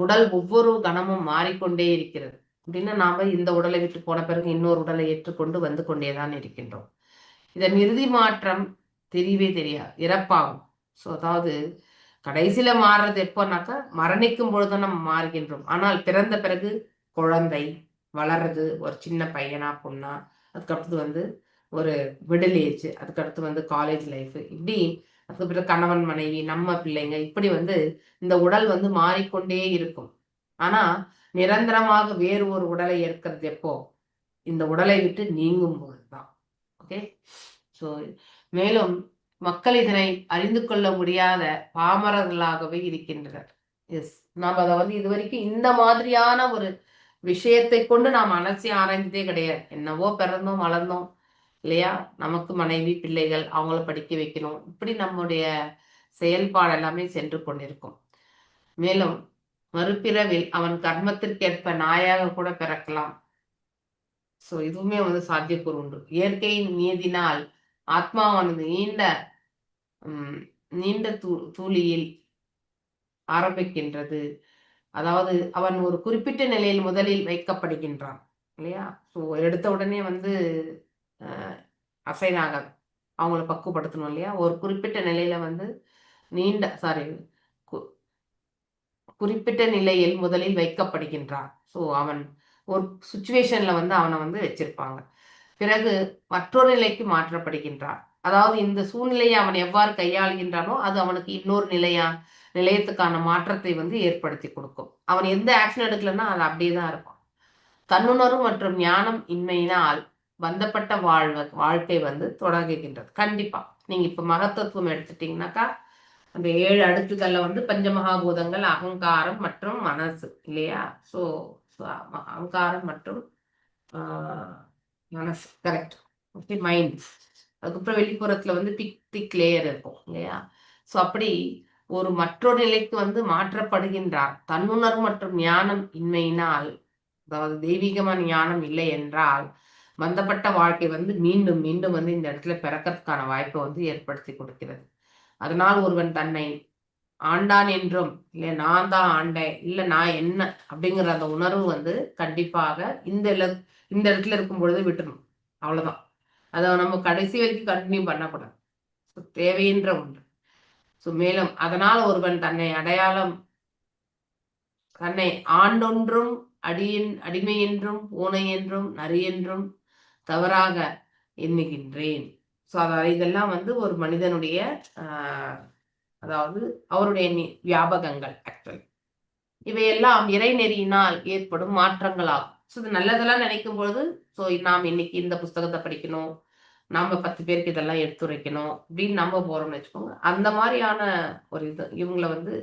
உடல் ஒவ்வொரு கணமும் மாறிக்கொண்டே இருக்கிறது. அப்படின்னா நாம இந்த உடலை விட்டு போன பிறகு இன்னொரு உடலை ஏற்றுக்கொண்டு வந்து கொண்டேதான் இருக்கின்றோம். இதன் இறுதி மாற்றம் தெரியவே தெரியாது, இறப்பாகும். ஸோ அதாவது கடைசியில மாறுறது எப்போனாக்கா மரணிக்கும் பொழுது நம்ம மாறுகின்றோம். ஆனால் பிறந்த பிறகு குழந்தை வளர்றது, ஒரு சின்ன பையனா பொண்ணா, அதுக்கடுத்து வந்து ஒரு மிடில் ஏஜ், அதுக்கடுத்து வந்து காலேஜ் லைஃப், இப்படி அதுக்கப்புறம் கணவன் மனைவி, நம்ம பிள்ளைங்க, இப்படி வந்து இந்த உடல் வந்து மாறிக்கொண்டே இருக்கும். ஆனா நிரந்தரமாக வேறு ஒரு உடலை ஏற்கிறது எப்போ? இந்த உடலை விட்டு நீங்கும் போதுதான். ஓகே. ஸோ மேலும் மக்கள் இதனை அறிந்து கொள்ள முடியாத பாமரர்களாகவே இருக்கின்றனர். எஸ், நாம் அதை வந்து இதுவரைக்கும் இந்த மாதிரியான ஒரு விஷயத்தை கொண்டு நாம் அலசி ஆராய்ந்ததே கிடையாது. என்னவோ பிறந்தோம் வளர்ந்தோம் இல்லையா, நமக்கு மனைவி பிள்ளைகள், அவங்கள படிக்க வைக்கணும், இப்படி நம்முடைய செயல்பாடு எல்லாமே சென்று கொண்டிருக்கும். மேலும் மறுபிறவில் அவன் கர்மத்திற்கேற்ப நாயாக கூட பிறக்கலாம். ஸோ இதுவுமே வந்து சாத்தியக்கூறு உண்டு. இயற்கையின் நியதினால் ஆத்மாவானது நீண்ட நீண்ட தூளியில் ஆரம்பிக்கின்றது. அதாவது அவன் ஒரு குறிப்பிட்ட நிலையில் முதலில் வைக்கப்படுகின்றான் இல்லையா. ஸோ எடுத்த உடனே வந்து அசைன் ஆகாது, அவங்கள பக்குவப்படுத்தணும் இல்லையா. ஒரு குறிப்பிட்ட நிலையில வந்து நீண்ட சாரி குறிப்பிட்ட நிலையில் முதலில் வைக்கப்படுகின்றான். ஸோ அவன் ஒரு சுச்சுவேஷன்ல வந்து அவனை வந்து வச்சிருப்பாங்க. பிறகு மற்றொரு நிலைக்கு மாற்றப்படுகின்றான். அதாவது இந்த சூழ்நிலையை அவன் எவ்வாறு கையாளுகின்றானோ அது அவனுக்கு இன்னொரு நிலையத்துக்கான மாற்றத்தை வந்து ஏற்படுத்தி கொடுக்கும். அவன் எந்த ஆக்ஷன் எடுக்கலன்னா அது அப்படியே தான் இருக்கும். தன்னுணர்வு மற்றும் ஞானம் இன்மையினால் பந்தப்பட்ட வாழ்க்கை வந்து தொடங்குகின்றது. கண்டிப்பா நீங்க இப்ப மகத்தத்துவம் எடுத்துட்டீங்கன்னாக்கா அந்த 7 அடுக்குகள்ல வந்து பஞ்சமகாபூதங்கள், அகங்காரம் மற்றும் மனசு இல்லையா. ஸோ அகங்காரம் மற்றும் மனசு, கரெக்ட். Okay, mind. அதுக்கப்புறம் வெளிப்புறத்துல வந்து திக் லேயர் இருக்கும் இல்லையா. ஸோ அப்படி ஒரு மற்றொரு நிலைக்கு வந்து மாற்றப்படுகின்றார். தன்னுணர்வு மற்றும் ஞானம் இன்மையினால், அதாவது தெய்வீகமான ஞானம் இல்லை என்றால் பந்தப்பட்ட வாழ்க்கை வந்து மீண்டும் மீண்டும் வந்து இந்த இடத்துல பிறக்கிறதுக்கான வாய்ப்பை வந்து ஏற்படுத்தி கொடுக்கிறது. அதனால் ஒருவன் தன்னை ஆண்டான் என்றும், இல்லை நான் தான் ஆண்டேன், இல்லை நான் என்ன அப்படிங்கிற அந்த உணர்வு வந்து கண்டிப்பாக இந்த இந்த இடத்துல இருக்கும் பொழுது விட்டுணும். அவ்வளவுதான். அதை நம்ம கடைசி வரைக்கும் கண்டினியூ பண்ணக்கூடாது. ஸோ தேவைன்ற ஒன்று. ஸோ மேலும் அதனால் ஒருவன் தன்னை அடையாளம், தன்னை ஆண்டொன்றும் அடிமை என்றும் பூனை என்றும் நரி என்றும் தவறாக எண்ணுகின்றேன். ஸோ அதாவது இதெல்லாம் வந்து ஒரு மனிதனுடைய அதாவது அவருடைய வியாபகங்கள் ஆக்சுவலி. இவையெல்லாம் இறைநெறியினால் ஏற்படும் மாற்றங்களாகும். ஸோ இது நல்லதெல்லாம் நினைக்கும் பொழுது, ஸோ நாம் இன்னைக்கு இந்த புஸ்தகத்தை படிக்கணும், நாம 10 பேருக்கு இதெல்லாம் எடுத்துரைக்கணும் அப்படின்னு நம்ம போறோம்னு வச்சுக்கோங்க. அந்த மாதிரியான ஒரு இது இவங்களை வந்து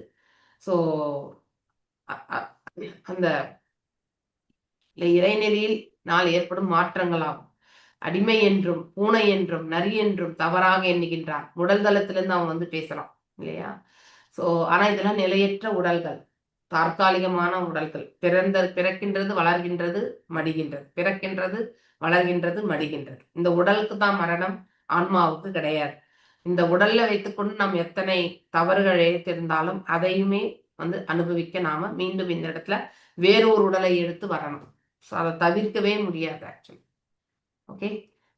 ஸோ அந்த இறைநெறியில் நாள் ஏற்படும் மாற்றங்களாகும். அடிமை என்றும் பூனை என்றும் நரி என்றும் தவறாக எண்ணுகின்றான். உடல் தளத்திலிருந்து அவன் வந்து பேசுறான் இல்லையா. ஸோ ஆனா இதெல்லாம் நிலையற்ற உடல்கள், தற்காலிகமான உடல்கள். பிறக்கின்றது, வளர்கின்றது, மடிகின்றது, பிறக்கின்றது, வளர்கின்றது, மடிகின்றது. இந்த உடலுக்கு தான் மரணம், ஆன்மாவுக்கு கிடையாது. இந்த உடல்ல வைத்துக்கொண்டு நாம் எத்தனை தவறுகள் இழைத்திருந்தாலும் அதையுமே வந்து அனுபவிக்க நாம மீண்டும் இந்த இடத்துல வேறொரு உடலை எடுத்து வரணும். ஸோ அதை தவிர்க்கவே முடியாது ஆக்சுவலி. ஓகே.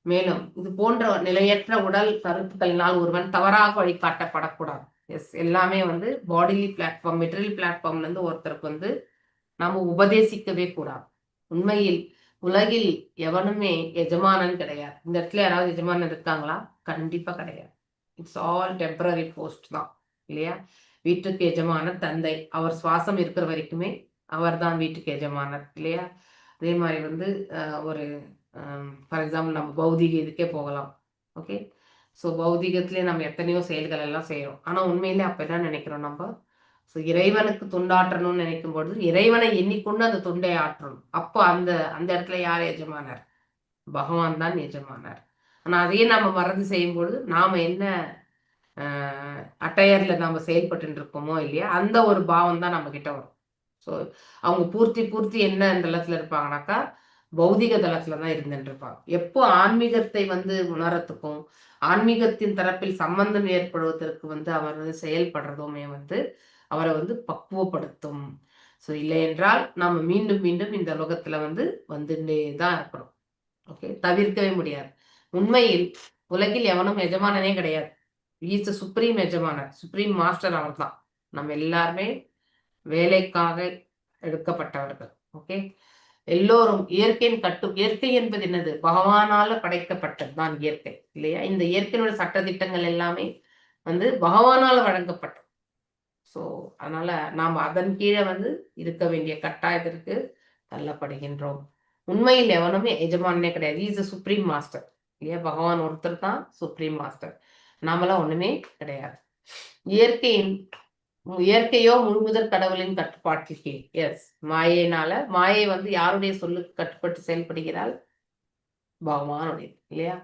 மேலும் இது போன்ற நிலையற்ற உடல் கருத்துக்களினால் ஒருவன் தவறாக வழிகாட்டப்படக்கூடாது. எஸ், எல்லாமே வந்து பாடிலி பிளாட்ஃபார்ம், மெட்டீரியல் பிளாட்ஃபார்ம்ல இருந்து ஒருத்தருக்கு வந்து நாம உபதேசிக்கவே கூடாது. உண்மையில் உலகில் எவனுமே எஜமானன் கிடையாது. இந்த இடத்துல யாராவது எஜமானன் இருக்காங்களா? கண்டிப்பா கிடையாது. It's all temporary post தான் இல்லையா. வீட்டுக்கு எஜமானர் தந்தை, அவர் சுவாசம் இருக்கிற வரைக்குமே அவர் தான் வீட்டுக்கு எஜமானர் இல்லையா. அதே மாதிரி வந்து ஒரு ஃபார் எக்ஸாம்பிள் நம்ம பௌதிக இதுக்கே போகலாம். ஓகே. ஸோ பௌதிகத்திலே நம்ம எத்தனையோ செயல்கள் எல்லாம் செய்கிறோம். ஆனால் உண்மையிலே அப்போ என்ன நினைக்கிறோம் நம்ம? ஸோ இறைவனுக்கு தொண்டாற்றணும்னு நினைக்கும் பொழுது இறைவனை எண்ணிக்கொண்டு அந்த தொண்டை ஆற்றணும். அப்போ அந்த அந்த இடத்துல யார் எஜமானர்? பகவான் தான் எஜமானர். ஆனால் அதையே நம்ம மறந்து செய்யும் பொழுது நாம் என்ன அட்டையர்ல நாம செயல்பட்டு இருக்கோமோ இல்லையா, அந்த ஒரு பாவம் தான் நம்ம கிட்ட வரும். ஸோ அவங்க பூர்த்தி பூர்த்தி என்ன தளத்துல இருப்பாங்கனாக்கா பௌதிக தளத்துல தான் இருந்துட்டு இருப்பாங்க. எப்போ ஆன்மீகத்தை வந்து உணரத்துக்கும் ஆன்மீகத்தின் தரப்பில் சம்பந்தம் ஏற்படுவதற்கு வந்து அவர் வந்து செயல்படுறதுமே வந்து அவரை வந்து பக்குவப்படுத்தும். ஸோ இல்லை என்றால் நாம மீண்டும் மீண்டும் இந்த உலகத்துல வந்து வந்துட்டே தான் இருக்கணும். ஓகே, தவிர்க்கவே முடியாது. உண்மையில் உலகில் எவனும் எஜமானனே கிடையாது. Is supreme எஜமானர், சுப்ரீம் மாஸ்டர் அவர் தான். நம்ம எல்லாருமே வேலைக்காக எடுக்கப்பட்டவர்கள். ஓகே, எல்லோரும் இயற்கையின் இயற்கை என்பது என்னது? பகவானால படைக்கப்பட்டது தான் இயற்கை, இல்லையா? இந்த இயற்கையினுடைய சட்டதிட்டங்கள் எல்லாமே வந்து பகவானால வழங்கப்பட்டது. ஸோ அதனால நாம் அதன் கீழே வந்து இருக்க வேண்டிய கட்டாயத்திற்கு தள்ளப்படுகின்றோம். உண்மையில் எவனுமே எஜமானனே கிடையாது. Is supreme master, இல்லையா? பகவான் ஒருத்தர் தான் சுப்ரீம் மாஸ்டர், நாமெல்லாம் ஒண்ணுமே கிடையாது. இயற்கையோ முழுமுதற் கடவுளின் கட்டுப்பாட்டில் கீழ். எஸ், மாயைனால மாயை வந்து யாருடைய சொல்லுக்கு கட்டுப்பட்டு செயல்படுகிறாள்? பகவானுடைய, இல்லையா?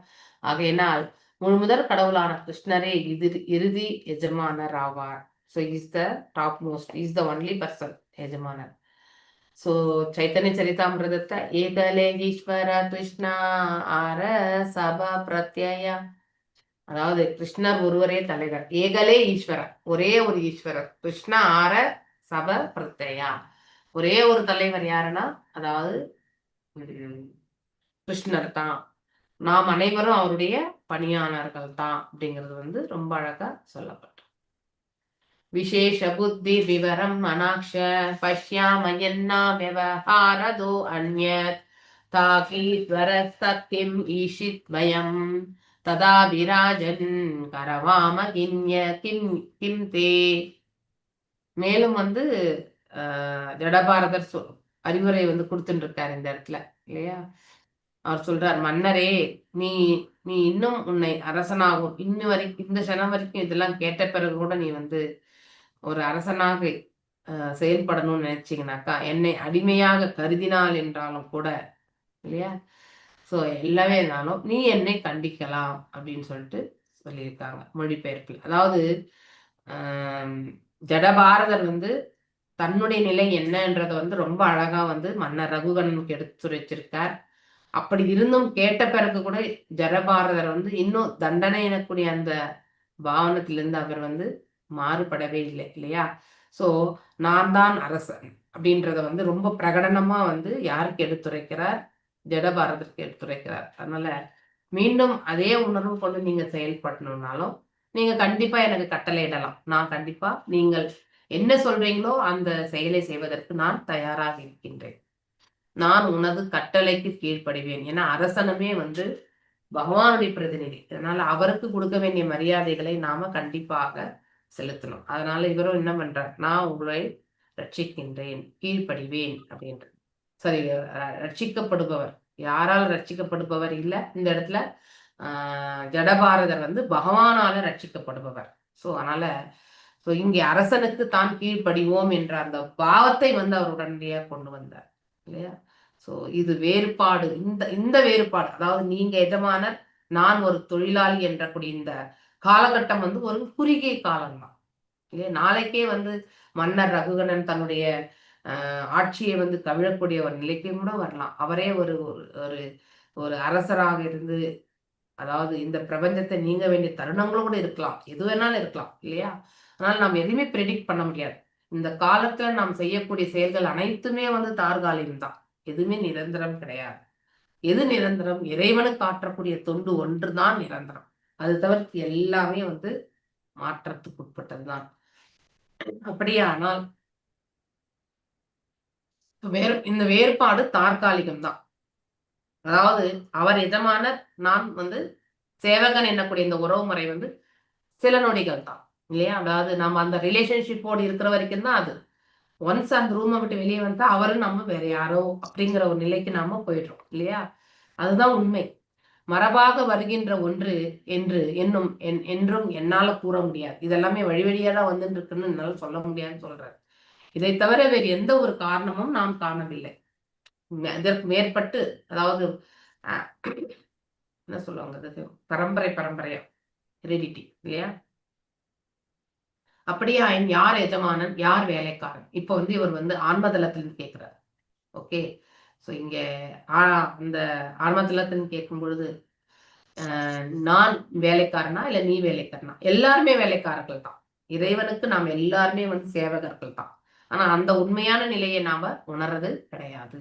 ஆகையினால் முழுமுதற் கடவுளான கிருஷ்ணரே இது இறுதி எஜமானர் ஆவார். So is the top most, is the only person எஜமானர். ஸோ சைத்தன்ய சரிதாமிரதத்தை ஏகலே ஈஸ்வர கிருஷ்ணா ஆர சபா பிரத்யா, அதாவது கிருஷ்ணர் ஒருவரே தலைவர். ஏகலே ஈஸ்வரர், ஒரே ஒரு ஈஸ்வரர் கிருஷ்ணா ஆர சப பிரத்யா. ஒரே ஒரு தலைவர் யாருன்னா அதாவது கிருஷ்ணர் தான். நாம் அனைவரும் அவருடைய பணியாளர்கள் தான் அப்படிங்கிறது வந்து ரொம்ப அழகா சொல்லப்பட்டது. விசேஷ புத்தி விவரம் அநாக்ஷ பஷ்யாம யன்னா விவஹாரதோ அந்யத் தாகீஸ்வரஸ்தத்திம் ஈஷித்வயம் ததா விராஜன் கரவாம கிம்ய கிம் கிம் தே. மேலும் வந்து ஜடபாரதர் அறிவுரை வந்து கொடுத்துட்டு இருக்காரு இந்த இடத்துல, இல்லையா? அவர் சொல்றார், மன்னரே, நீ நீ இன்னும் உன்னை அரசனாகும் இன்னும் வரைக்கும் இந்த க்ஷணம் வரைக்கும் இதெல்லாம் கேட்ட பிறகு கூட நீ வந்து ஒரு அரசனாக செயல்படணும்னு நினைச்சீங்கனாக்கா, என்னை அடிமையாக கருதினால் என்றாலும் கூட, இல்லையா? ஸோ எல்லாமே இருந்தாலும் நீ என்னை கண்டிக்கலாம் அப்படின்னு சொல்லிட்டு சொல்லியிருக்காங்க மொழிபெயர்ப்பில். அதாவது ஜடபாரதர் வந்து தன்னுடைய நிலை என்னன்றதை வந்து ரொம்ப அழகா வந்து மன்னர் ரகுகணனுக்கு எடுத்துரைச்சிருக்கார். அப்படி இருந்தும் கேட்ட பிறகு கூட ஜடபாரதர் வந்து இன்னும் தண்டனை எனக்கூடிய அந்த பாவனத்திலிருந்து அவர் வந்து மாறுபடவே இல்லை, இல்லையா? சோ நான் தான் அரசன் அப்படின்றத வந்து ரொம்ப பிரகடனமா வந்து யாருக்கு எடுத்துரைக்கிறார்? ஜடபாரதருக்கு எடுத்துரைக்கிறார். அதனால மீண்டும் அதே உணர்வு கொண்டு நீங்க செயல்படணும்னாலும் நீங்க கண்டிப்பா எனக்கு கட்டளையிடலாம். நான் கண்டிப்பா நீங்கள் என்ன சொல்றீங்களோ அந்த செயலை செய்வதற்கு நான் தயாராக இருக்கின்றேன். நான் உனது கட்டளைக்கு கீழ்ப்படிவேன். ஏன்னா அரசனுமே வந்து பகவானுடைய பிரதிநிதி. அதனால அவருக்கு கொடுக்க வேண்டிய மரியாதைகளை நாம கண்டிப்பாக செலுத்தணும். அதனால இவரும் என்ன பண்றார்? நான் உங்களை ரட்சிக்கின்றேன், கீழ்ப்படிவேன் அப்படின்ற. சரி, ரட்சிக்கப்படுபவர் யாரால் ரட்சிக்கப்படுபவர் இல்ல இந்த இடத்துல. ஜடபாரதர் வந்து பகவானால ரட்சிக்கப்படுபவர். சோ அதனால சோ இங்கே அரசனுக்கு தான் கீழ்ப்படிவோம் என்ற அந்த பாவத்தை வந்து அவர் உடனடியாக கொண்டு வந்தார், இல்லையா? சோ இது வேறுபாடு, இந்த இந்த வேறுபாடு, அதாவது நீங்க எஜமானர், நான் ஒரு தொழிலாளி என்றக்கூடிய இந்த காலகட்டம் வந்து ஒரு குறுகிய காலம்தான், இல்லையா? நாளைக்கே வந்து மன்னர் ரகுகணன் தன்னுடைய ஆட்சியை வந்து கவிழக்கூடிய ஒரு நிலைக்கு கூட வரலாம். அவரே ஒரு ஒரு ஒரு அரசராக இருந்து, அதாவது இந்த பிரபஞ்சத்தை நீங்க வேண்டிய தருணங்களும் கூட இருக்கலாம், எது வேணாலும் இருக்கலாம், இல்லையா? அதனால நாம் எதுவுமே ப்ரெடிக்ட் பண்ண முடியாது. இந்த காலத்துல நாம் செய்யக்கூடிய செயல்கள் அனைத்துமே வந்து தற்காலிகம் தான், எதுவுமே நிரந்தரம் கிடையாது. எது நிரந்தரம்? இறைவனுக்கு ஆற்றக்கூடிய தொண்டு ஒன்றுதான் நிரந்தரம். அது தவிர்த்து எல்லாமே வந்து மாற்றத்துக்கு உட்பட்டதுதான். அப்படியானால் இந்த வேறுபாடு தற்காலிகம் தான். அதாவது அவர் எஜமானர், நான் வந்து சேவகன் என்னக்கூடிய இந்த உறவு முறை வந்து சில நொடிகள் தான், இல்லையா? அதாவது நம்ம அந்த ரிலேஷன்ஷிப்போடு இருக்கிற வரைக்கும் தான் அது. ஒன்ஸ் அந்த ரூமை விட்டு வெளியே வந்தா அவரும் நம்ம வேற யாரோ அப்படிங்கிற ஒரு நிலைக்கு நாம போயிடுறோம், இல்லையா? அதுதான் உண்மை. மரபாக வருகின்ற ஒன்று என்று என்னும் என்றும் என்னால கூற முடியாது. இதெல்லாமே வழி வழியா தான் வந்துட்டு இருக்குன்னு என்னால சொல்ல முடியாதுன்னு சொல்றாரு. இதை தவிர வேறு எந்த ஒரு காரணமும் நாம் காணவில்லை. இதற்கு மேற்பட்டு, அதாவது என்ன சொல்லுவாங்க, அதுக்கு பரம்பரை பரம்பரையா ஹெரிடிட்டி, இல்லையா? அப்படியே யார் எஜமானன், யார் வேலைக்காரன்? இப்ப வந்து இவர் வந்து ஆன்மதளத்திலிருந்து கேட்கிறார். ஓகே, சோ இங்க அந்த ஆன்மதளத்திலிருந்து கேட்கும் பொழுது நான் வேலைக்காரனா இல்ல நீ வேலைக்காரனா? எல்லாருமே வேலைக்காரர்கள் தான். இறைவனுக்கு நாம் எல்லாருமே வந்து சேவகர்கள் தான். ஆனா அந்த உண்மையான நிலையை நாம உணர்றது கிடையாது.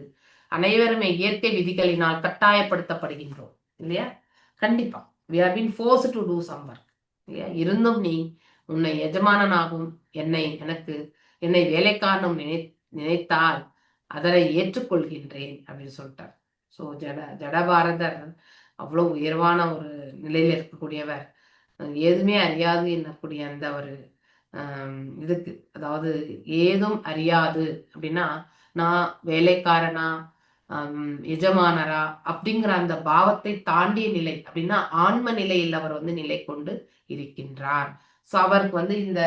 அனைவருமே இயற்கை விதிகளினால் கட்டாயப்படுத்தப்படுகின்றோம், இல்லையா? கண்டிப்பா we are been forced to do some work. இல்லையா? இருந்தும் நீ உன்னை எஜமானனாகவும் என்னை எனக்கு என்னை வேலைக்காரனும் நினைத்தால் அதனை ஏற்றுக்கொள்கின்றேன் அப்படின்னு சொல்லிட்டார். ஸோ ஜடபாரதர் அவ்வளோ உயர்வான ஒரு நிலையில இருக்கக்கூடியவர், ஏதுமே அறியாது என்னக்கூடிய அந்த ஒரு இதுக்கு, அதாவது ஏதும் அறியாது அப்படின்னா நான் வேலைக்காரனா எஜமானரா அப்படிங்கிற அந்த பாவத்தை தாண்டிய நிலை அப்படின்னா ஆன்ம நிலையில் அவர் வந்து நிலை கொண்டு இருக்கின்றார். ஸோ அவருக்கு வந்து இந்த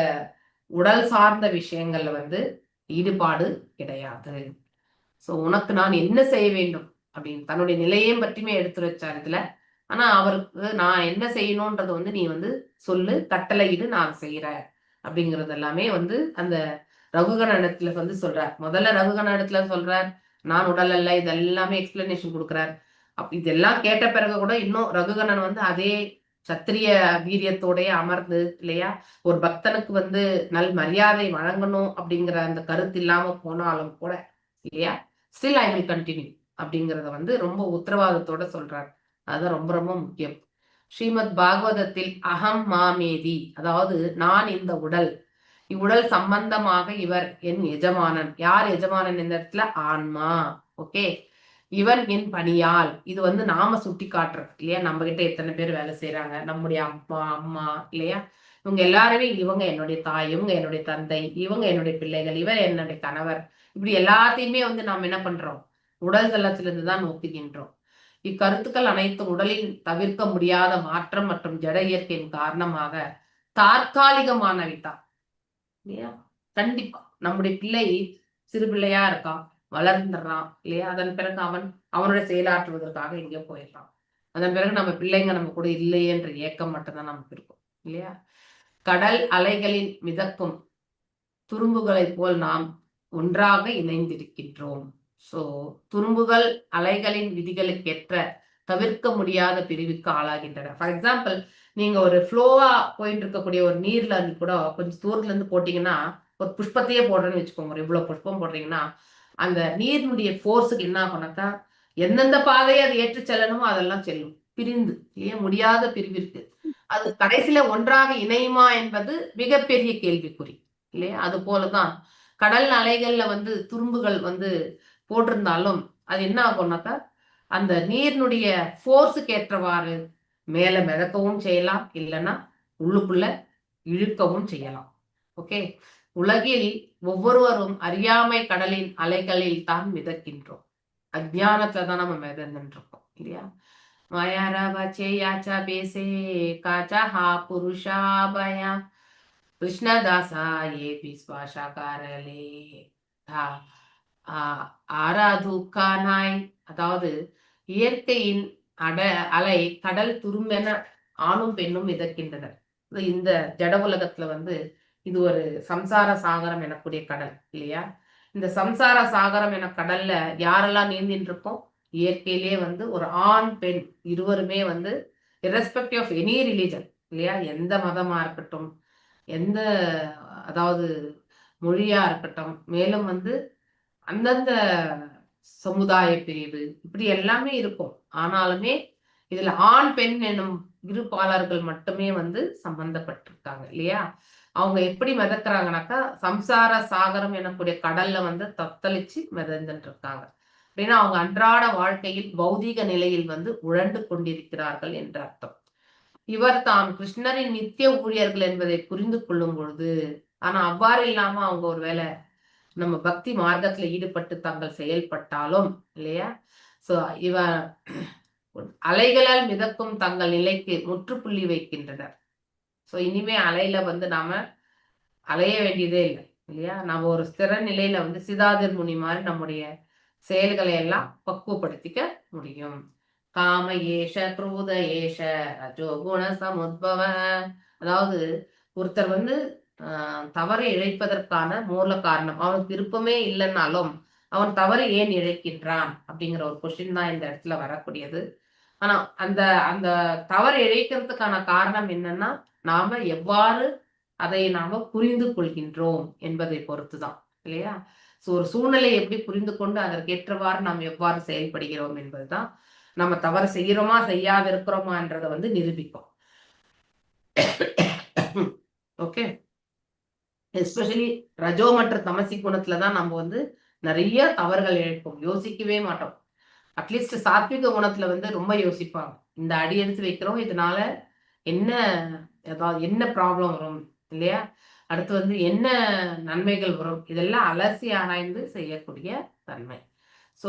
உடல் சார்ந்த விஷயங்கள்ல வந்து ஈடுபாடு கிடையாது. ஸோ உனக்கு நான் என்ன செய்ய வேண்டும் அப்படின்னு தன்னுடைய நிலையையும் பற்றியுமே எடுத்து வச்சார் இதுல. ஆனா அவருக்கு நான் என்ன செய்யணும்ன்றது வந்து நீ வந்து சொல்லு, கட்டளையிடு, நான் செய்யறேன் அப்படிங்கிறது எல்லாமே வந்து அந்த ரகுகண இடத்துல வந்து சொல்றார். முதல்ல ரகுகண இடத்துல சொல்றார், நான் உடல் அல்ல, இதெல்லாமே எக்ஸ்பிளனேஷன் கொடுக்குறார். இதெல்லாம் கேட்ட பிறகு கூட இன்னும் ரகுகணன் வந்து அதே சத்திரிய வீரியத்தோடய அமர்ந்து இல்லையா, ஒரு பக்தனுக்கு வந்து நல் மரியாதை வழங்கணும் அப்படிங்கிற அந்த கருத்து இல்லாம போனாலும் கூட இல்லையா, ஸ்டில் I will continue அப்படிங்கிறத வந்து ரொம்ப உத்தரவாதத்தோட சொல்றார். அதுதான் ரொம்ப ரொம்ப முக்கியம். ஸ்ரீமத் பாகவதத்தில் அகம் மாமேதி, அதாவது நான் இந்த உடல், இவ்வுடல் சம்பந்தமாக இவர் என் எஜமானன். யார் எஜமானன் இந்த இடத்துல? ஆன்மா. ஓகே, இவன் என் பணியாள். இது வந்து நாம சுட்டி காட்டுறது இல்லையா? நம்ம கிட்ட எத்தனை பேர் வேலை செய்யறாங்க, நம்முடைய அப்பா அம்மா இல்லையா, இவங்க எல்லாருமே, இவங்க என்னுடைய தாய், இவங்க என்னுடைய தந்தை, இவங்க என்னுடைய பிள்ளைகள், இவர் என்னுடைய கணவர், இப்படி எல்லாத்தையுமே வந்து நாம் என்ன பண்றோம்? உடல் தளத்திலிருந்து தான் நோக்குகின்றோம். இக்கருத்துக்கள் அனைத்தும் உடலின் தவிர்க்க முடியாத மாற்றம் மற்றும் ஜட இயற்கையின் காரணமாக தற்காலிகமானவை தான் இல்லையா? கண்டிப்பா நம்முடைய பிள்ளை சிறு பிள்ளையா இருக்கான், வளர்ந்துடுறான் இல்லையா? அதன் பிறகு அவன் அவனுடைய செயலாற்றுவதற்காக எங்கேயோ போயிடுறான். அதன் பிறகு நம்ம பிள்ளைங்க நம்ம கூட இல்லையே என்ற ஏக்கம் மட்டும்தான் நமக்கு இருக்கும் இல்லையா? கடல் அலைகளில் மிதக்கும் துரும்புகளைப் போல் நாம் ஒன்றாக இணைந்திருக்கின்றோம். சோ துரும்புகள் அலைகளின் விதிகளுக்கேற்ற தவிர்க்க முடியாத பிரிவுக்கு ஆளாகின்றன. ஃபார் எக்ஸாம்பிள், நீங்க ஒரு ஃப்ளோவா போயிட்டு இருக்கக்கூடிய ஒரு நீர்ல கூட கொஞ்சம் தூரத்துல இருந்து போட்டீங்கன்னா, ஒரு புஷ்பத்தையே போடுறேன்னு வச்சுக்கோங்க, ஒரு இவ்வளவு புஷ்பம் போடுறீங்கன்னா அந்த நீரினுடைய ஃபோர்ஸுக்கு என்ன ஆகும்னாக்கா, எந்தெந்த பாதையை அது ஏற்று செல்லணுமோ அதெல்லாம் செல்லும், பிரிந்து இல்லையா, முடியாத பிரிவிற்கு அது கடைசியில ஒன்றாக இணையுமா என்பது மிகப்பெரிய கேள்விக்குறி இல்லையா? அது போலதான் கடல் அலைகள்ல வந்து துரும்புகள் வந்து போட்டிருந்தாலும் அது என்ன ஆகும்னாக்கா, அந்த நீரினுடைய ஃபோர்ஸுக்கு ஏற்றவாறு மேல மிதக்கவும் செய்யலாம், இல்லைன்னா உள்ளுக்குள்ள இழுக்கவும் செய்யலாம். ஓகே, உலகில் ஒவ்வொருவரும் அறியாமை கடலின் அலைகளில் தான் மிதக்கின்றோம். அஜ்ஞானத்துல தான் நம்ம மிதந்துட்டு இருக்கோம் இல்லையா? மாயாரவச்சே யாச்சா பேசே காச்சா ஹா புருஷா பயா கிருஷ்ணதாசா ஏ விஸ்வாசா காரலே ஆராதுக்கா நாய். அதாவது இயற்கையின் அலை கடல் துரும்பென ஆணும் பெண்ணும் மிதக்கின்றனர். இந்த ஜட உலகத்துல வந்து இது ஒரு சம்சார சாகரம் எனக்கூடிய கடல் இல்லையா? இந்த சம்சார சாகரம் என கடல்ல யாரெல்லாம் நீந்தின்னு இருக்கோம்? இயற்கையிலேயே வந்து ஒரு ஆண் பெண் இருவருமே வந்து irrespective of any religion இல்லையா, எந்த மதமா இருக்கட்டும், எந்த அதாவது மொழியா இருக்கட்டும், மேலும் வந்து அந்தந்த சமுதாய பிரிவு இப்படி எல்லாமே இருக்கும். ஆனாலுமே இதுல ஆண் பெண் எனும் இரு பாலர்கள் மட்டுமே வந்து சம்பந்தப்பட்டிருக்காங்க இல்லையா? அவங்க எப்படி மிதக்கிறாங்கனாக்கா, சம்சார சாகரம் எனக்கூடிய கடல்ல வந்து தத்தளிச்சு மிதந்துட்டு இருக்காங்க. அப்படின்னா அவங்க அன்றாட வாழ்க்கையில் பௌதீக நிலையில் வந்து உழண்டு கொண்டிருக்கிறார்கள் என்ற அர்த்தம். இவர் தாம் கிருஷ்ணரின் நித்திய ஊழியர்கள் என்பதை புரிந்து கொள்ளும் பொழுது, ஆனா அவ்வாறு இல்லாம அவங்க ஒருவேளை நம்ம பக்தி மார்க்கத்துல ஈடுபட்டு தாங்கள் செயல்பட்டாலும் இல்லையா, சோ இவ அலைகளால் மிதக்கும் தங்கள் நிலைக்கு முற்றுப்புள்ளி வைக்கின்றனர். சோ இனிமே அலையில வந்து நாம அலைய வேண்டியதே இல்லை இல்லையா? நாம ஒரு ஸ்திர நிலையில வந்து சிதாதிர் முனி மாதிரி நம்முடைய செயல்களை எல்லாம் பக்குவப்படுத்திக்க முடியும். காம ஏஷ குரோத ஏஷ ரஜோ குண சமுத்பவ. அதாவது ஒருத்தர் வந்து தவறை இழைப்பதற்கான மூல காரணம் அவனுக்கு விருப்பமே இல்லைன்னாலும் அவன் தவறு ஏன் இழைக்கின்றான் அப்படிங்கிற ஒரு கொஸ்டின் தான் இந்த இடத்துல வரக்கூடியது. ஆனா அந்த அந்த தவறு இழைக்கிறதுக்கான காரணம் என்னன்னா, நாம எவ்வாறு அதை நாம புரிந்து கொள்கின்றோம் என்பதை பொறுத்துதான் இல்லையா? சோ ஒரு சூழ்நிலையை எப்படி புரிந்து கொண்டு அதற்கேற்றவாறு நாம் எவ்வாறு செயல்படுகிறோம் என்பதுதான் நம்ம தவறு செய்யறோமா செய்யாத இருக்கிறோமான்றதை வந்து நிரூபிக்கும். ஓகே, எஸ்பெஷலி ரஜோ மற்றும் தமசி குணத்துல தான் நம்ம வந்து நிறைய தவறுகள் இழைப்போம், யோசிக்கவே மாட்டோம். அட்லீஸ்ட் சாத்விக குணத்துல வந்து ரொம்ப யோசிப்பாங்க. இந்த அடி எடுத்து வைக்கிறோம், இதனால என்ன ஏதாவது என்ன ப்ராப்ளம் வரும் இல்லையா, அடுத்து வந்து என்ன நன்மைகள் வரும், இதெல்லாம் அலசி ஆராய்ந்து செய்யக்கூடிய தன்மை. ஸோ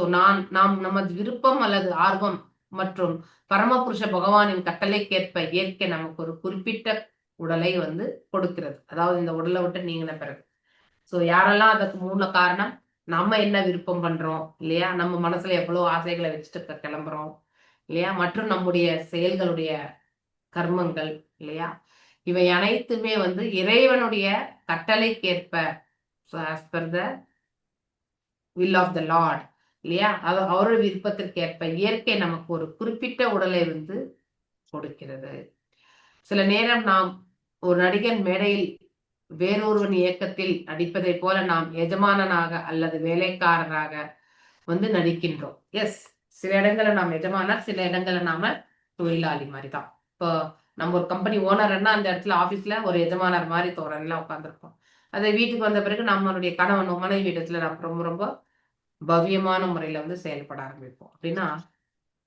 நாம் நமது விருப்பம் அல்லது ஆர்வம் மற்றும் பரமபுருஷ பகவானின் கட்டளைக்கேற்ப இயற்கை நமக்கு ஒரு குறிப்பிட்ட உடலை வந்து கொடுக்கிறது. அதாவது இந்த உடலை விட்டு நீங்கின பிறகு. ஸோ யாரெல்லாம் அதுக்கு மூல காரணம், நம்ம என்ன விருப்பம் பண்றோம் இல்லையா, நம்ம மனசுல எவ்வளவு ஆசைகளை வச்சுட்டு கிளம்புறோம் இல்லையா, மற்றும் நம்முடைய செயல்களுடைய கர்மங்கள் இல்லையா, இவை அனைத்துமே வந்து இறைவனுடைய கட்டளைக்கேற்ப, as per the will of the Lord இல்லையா, அது அவருடைய விருப்பத்திற்கேற்ப இயற்கை நமக்கு ஒரு குறிப்பிட்ட உடலை வந்து கொடுக்கிறது. சில நேரம் நாம் ஒரு நடிகன் மேடையில் வேறொருவன் இயக்கத்தில் நடிப்பதை போல நாம் எஜமானனாக அல்லது வேலைக்காரராக வந்து நடிக்கின்றோம். எஸ், சில இடங்களில் நாம் எஜமானர், சில இடங்களில் நாம தொழிலாளி மாதிரி தான். இப்போ நம்ம ஒரு கம்பெனி ஓனர்னா அந்த இடத்துல ஆஃபீஸ்ல ஒரு எஜமானர் மாதிரி தோரன்லாம் உட்காந்துருப்போம். அதே வீட்டுக்கு வந்த பிறகு நம்மளுடைய கணவன் மனைவி இடத்துல நம்ம ரொம்ப ரொம்ப பவ்யமான முறையில வந்து செயல்பட ஆரம்பிப்போம். அப்படின்னா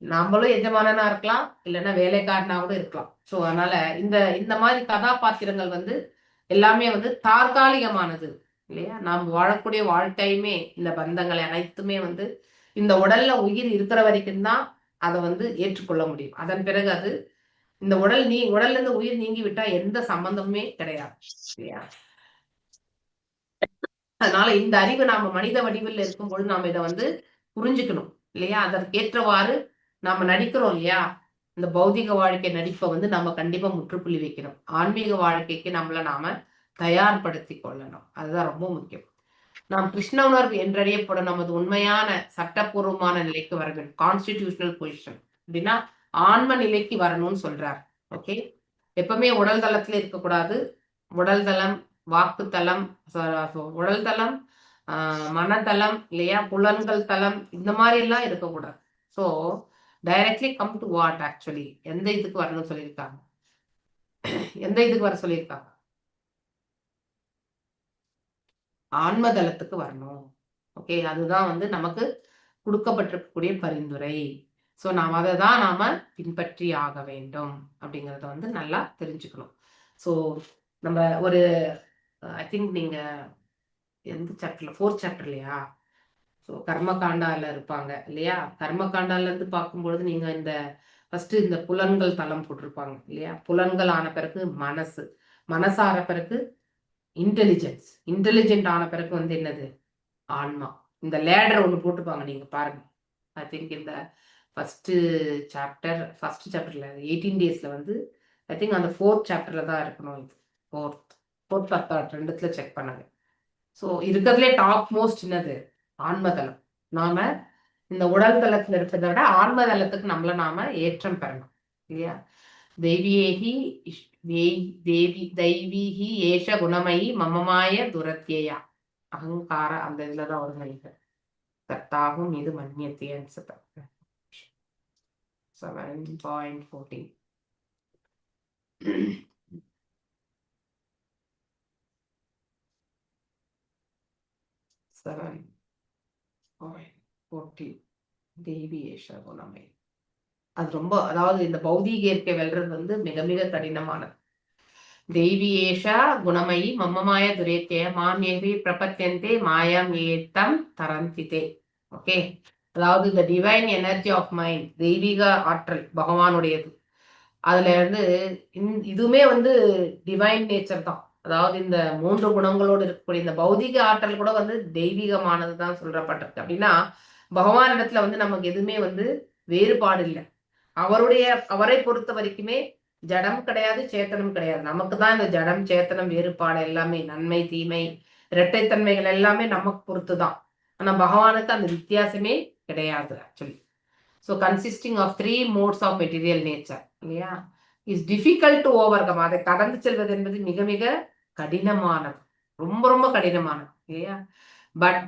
நாமளும் எஜமானனா இருக்கலாம், இல்லைன்னா வேலைக்காரனா கூட இருக்கலாம். ஸோ அதனால இந்த இந்த மாதிரி கதாபாத்திரங்கள் வந்து எல்லாமே வந்து தற்காலிகமானது இல்லையா. நாம் வாழக்கூடிய வாழ்க்கையுமே இந்த பந்தங்கள் அனைத்துமே வந்து இந்த உடல்ல உயிர் இருக்கிற வரைக்கும் தான் அதை வந்து ஏற்றுக்கொள்ள முடியும். அதன் பிறகு அது இந்த உடல் நீ உடல்ல இருந்து உயிர் நீங்கி விட்டா எந்த சம்பந்தமுமே கிடையாது இல்லையா. அதனால இந்த அறிவு நாம மனித வடிவில் இருக்கும்போது நாம இதை வந்து புரிஞ்சுக்கணும் இல்லையா. அதற்கேற்றவாறு நாம நடிக்கிறோம் இல்லையா. இந்த பௌதிக வாழ்க்கை நடிப்பை வந்து நம்ம கண்டிப்பா முற்றுப்புள்ளி வைக்கணும். ஆன்மீக வாழ்க்கைக்கு நம்மளை நாம தயார்படுத்தி கொள்ளணும். அதுதான் ரொம்ப முக்கியம். நாம் கிருஷ்ண உணர்வு என்றறியப்படும் நமது உண்மையான சட்டப்பூர்வமான நிலைக்கு வர வேண்டும். கான்ஸ்டிடியூஷனல் பொசிஷன் அப்படின்னா ஆன்ம நிலைக்கு வரணும்னு சொல்றார். ஓகே, எப்பவுமே உடல் தளத்துல இருக்கக்கூடாது. உடல் தளம், வாக்கு தளம், உடல் தளம், மனதளம் இல்லையா, புலன்கள் தளம், இந்த மாதிரி எல்லாம் இருக்கக்கூடாது. So directly come to what actually, எந்த இதுக்கு வரணும்னு சொல்லியிருக்காங்க, எந்த இதுக்கு வர சொல்லியிருக்காங்க, ஆன்மதளத்துக்கு வரணும். ஓகே, அதுதான் வந்து நமக்கு கொடுக்கப்பட்டிருக்கக்கூடிய பரிந்துரை. ஸோ நாம் அதை தான் நாம பின்பற்றி ஆக வேண்டும் அப்படிங்கிறத வந்து நல்லா தெரிஞ்சுக்கணும். ஸோ நம்ம ஒரு I think நீங்க எந்த சாப்டர்ல, ஃபோர்த் சாப்டர்லையா, ஸோ கர்மகாண்டால இருப்பாங்க இல்லையா. கர்மகாண்டால இருந்து பார்க்கும்பொழுது நீங்க இந்த ஃபர்ஸ்ட் இந்த புலன்கள் தளம் போட்டிருப்பாங்க இல்லையா. புலன்கள் ஆன பிறகு மனசு, மனசார பிறகு இன்டெலிஜென்ஸ், இன்டெலிஜென்ட் ஆன பிறகு வந்து என்னது, ஆன்மா. இந்த லேடர் ஒன்று போட்டிருப்பாங்க, நீங்க பாருங்க. I think இந்த ஃபர்ஸ்ட் சாப்டர்ல 18 டேஸ்ல வந்து I think அந்த ஃபோர்த் சாப்டர்ல தான் இருக்கணும். இது ஃபோர்த் தேர்ட் ரெண்டுத்துல செக் பண்ணுங்க. ஸோ இருக்கிறதுலே டாப் மோஸ்ட் என்னது, ஆன்மதளம். நாம இந்த உடல் தளத்துல இருக்கிறத விட ஆன்மதளத்துக்கு நம்மள நாம ஏற்றம் பெறணும் இல்லையா. தெய்வீகி தேவி தெய்வீகி ஏஷ குணமயி மமமாய துரத்தியா அகங்கார அந்த இதுலதான் வரும் நினைக்கிறேன். தத்தாகும் இது மன்னியத்தேன்னு 7.14. தேவி ஏஷ குணமயி. அது ரொம்ப, அதாவது இந்த பௌதீக இயற்கை வெல்றது வந்து மிக மிக கடினமானது. தெய்வி ஏஷா குணமயி மம்மமாய துரேத்திய மாம் ஏவி பிரபத்தியந்தே மாயாம் ஏத்தம் தரந்திதே. ஓகே, அதாவது இந்த டிவைன் எனர்ஜி ஆஃப் மைண்ட், தெய்வீக ஆற்றல் பகவானுடையது. அதுல இருந்து இதுவுமே வந்து டிவைன் நேச்சர் தான். அதாவது இந்த மூன்று குணங்களோடு இருக்கக்கூடிய இந்த பௌதிக ஆற்றல் கூட வந்து தெய்வீகமானது தான் சொல்றப்பட்டிருக்கு. அப்படின்னா பகவான் இடத்துல வந்து நமக்கு எதுவுமே வந்து வேறுபாடு இல்லை. அவரை பொறுத்த வரைக்குமே ஜடம் கிடையாது, சேத்தனம் கிடையாது. நமக்கு தான் இந்த ஜடம் சேத்தனம் வேறுபாடு எல்லாமே, நன்மை தீமை இரட்டைத்தன்மைகள் எல்லாமே நமக்கு பொறுத்து தான். ஆனா பகவானுக்கு அந்த வித்தியாசமே கிடையாது actually. So consisting of 3 modes of material nature இல்லையா, is difficult to over come. அதை கடந்து செல்வது என்பது மிக மிக கடினமானது, ரொம்ப ரொம்ப கடினமானது இல்லையா. பட்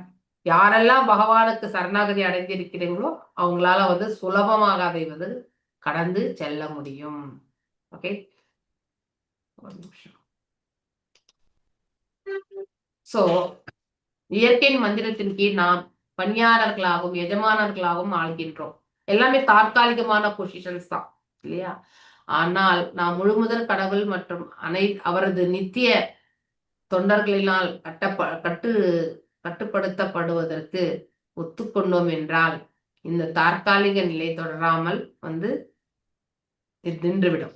யாரெல்லாம் பகவானுக்கு சரணாகதி அடைந்திருக்கிறீங்களோ அவங்களால வந்து சுலபமாக அதை வந்து கடந்து செல்ல முடியும். ஓகே, ஒரு நிமிஷம். சோ இயற்கையின் மந்திரத்தின் கீழ் நாம் பணியாளர்களாகவும் எஜமானர்களாகவும் ஆள்கின்றோம். எல்லாமே தற்காலிகமான பொசிஷன்ஸ் தான் இல்லையா? ஆனால் நாம் முழுமுதல் கடவுள் மற்றும் அவரது நித்திய தொண்டர்களினால் கட்டுப்படுத்தப்படுவதற்கு ஒத்துக்கொண்டோம் என்றால் இந்த தற்காலிக நிலை தொடராமல் வந்து நின்றுவிடும்.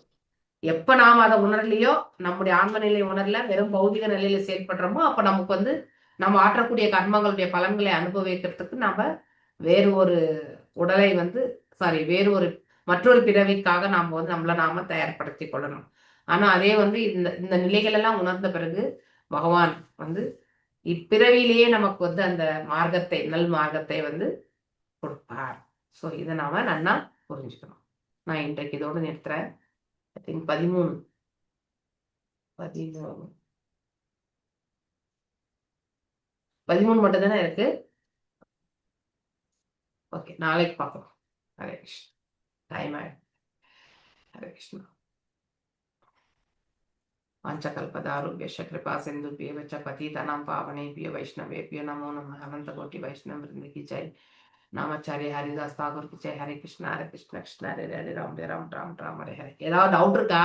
எப்ப நாம் அதை உணரலையோ, நம்முடைய ஆன்ம நிலை உணரல, வெறும் பௌதிக நிலையில செயல்படுறோமோ, அப்ப நமக்கு வந்து நம்ம ஆற்றக்கூடிய கர்மங்களுடைய பலன்களை அனுபவிக்கிறதுக்கு நாம வேறு ஒரு உடலை வந்து, சாரி, வேறு ஒரு மற்றொரு பிறவிக்காக நாம வந்து நம்மளை நாம தயார்படுத்தி கொள்ளணும். ஆனா அதே வந்து இந்த இந்த நிலைகள் எல்லாம் உணர்ந்த பிறகு பகவான் வந்து இப்பிறவியிலேயே நமக்கு வந்து அந்த மார்க்கத்தை, நல் மார்க்கத்தை வந்து கொடுப்பார். ஸோ இதை நாம நன்னா புரிஞ்சுக்கணும். நான் இன்றைக்கு இதோடு நிறுத்துறேன். I think 13 13 13 மட்டும் தானே இருக்கு. ஓகே, நாளைக்கு பார்க்கலாம். ஹரே கிருஷ்ணா. டைம் ஆயிடுச்சு. ஹரே கிருஷ்ணா. वाञ्छाकल्पतरुभ्यश्च कृपा सिन्धुभ्येव च पतितानां पावनेभ्यो वैष्णवेभ्यो नमो नमः। अनंत कोटि वैष्णव वृंद की जय। नामाचार्य हरिदास தாகூர் की जय। ஹரே கிருஷ்ணா ஹரே கிருஷ்ணா கிருஷ்ணா ஹரே ஹரே, ராம் ஹரே ராம் ராம் ராம் ஹரே ஹரே. ஏதாவது டவுட் இருக்கா?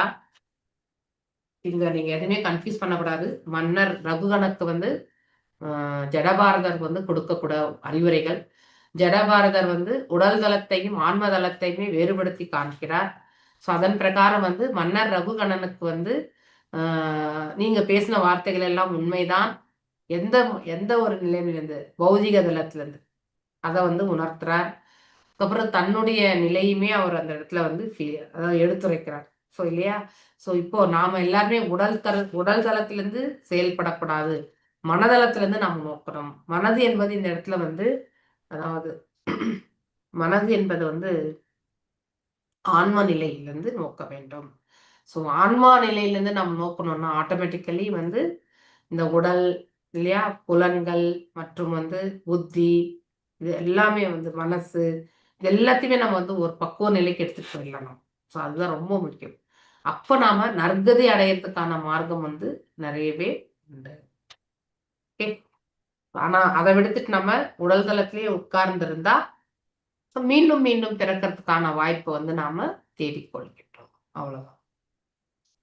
இங்க நீங்க எதுவுமே கன்ஃபியூஸ் பண்ணக்கூடாது. மன்னர் ரகுகணக்கு வந்து ஜடபாரதர் வந்து கொடுக்கக்கூட அறிவுரைகள். ஜடபாரதர் வந்து உடல் தளத்தையும் ஆன்ம தளத்தையுமே வேறுபடுத்தி காண்கிறார். ஸோ அதன் பிரகாரம் வந்து மன்னர் ரகுகணனுக்கு வந்து நீங்க பேசின வார்த்தைகள் எல்லாம் உண்மைதான். எந்த எந்த ஒரு நிலையிலிருந்து, பௌதிக தளத்திலிருந்து அதை வந்து உணர்த்துறார். அதுக்கப்புறம் தன்னுடைய நிலையுமே அவர் அந்த இடத்துல வந்து அதாவது எடுத்துரைக்கிறார். ஸோ இல்லையா? ஸோ இப்போ நாம எல்லாருமே உடல் தளத்திலிருந்து செயல்படக்கூடாது, மனதளத்திலிருந்து நாம் நோக்கணும். மனது என்பது இந்த இடத்துல வந்து, அதாவது மனது என்பது வந்து ஆன்ம நிலையிலிருந்து நோக்க வேண்டும். ஸோ ஆன்மா நிலையிலிருந்து நம்ம நோக்கணும்னா ஆட்டோமேட்டிக்கலி வந்து இந்த உடல் இல்லையா, புலன்கள் மற்றும் வந்து புத்தி, இது எல்லாமே வந்து மனசு, இது எல்லாத்தையுமே நம்ம வந்து ஒரு பக்குவ நிலைக்கு எடுத்துட்டு போயிடலாம் நம்ம. ஸோ அதுதான் ரொம்ப முக்கியம். அப்போ நாம நற்கதி அடையிறதுக்கான மார்க்கம் வந்து நிறையவே உண்டு. ஓகே, ஆனா அதை விடுத்துட்டு நம்ம உடல் தளத்திலேயே உட்கார்ந்திருந்தா மீண்டும் மீண்டும் பிறக்கிறதுக்கான வாய்ப்பு வந்து நாம தேடிக்கொள்கின்றோம். அவ்வளவுதான்.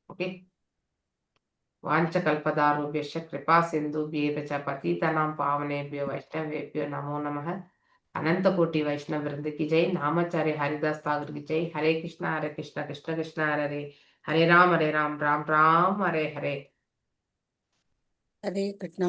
ஓகே. வாஞ்சகல்பதாருभ्यश्च कृपा सिन्धुभ्येव च पतितानां पावनेभ्यो वैष्णवेभ्यो नमो नमः। अनंत कोटि वैष्णव वृंद की जय। नामाचार्य हरिदास ठाकुर की जय। हरे कृष्णा हरे कृष्णा कृष्ण कृष्ण हरे हरे, हरे राम हरे राम राम राम हरे हरे। ஹரே கிருஷ்ணா.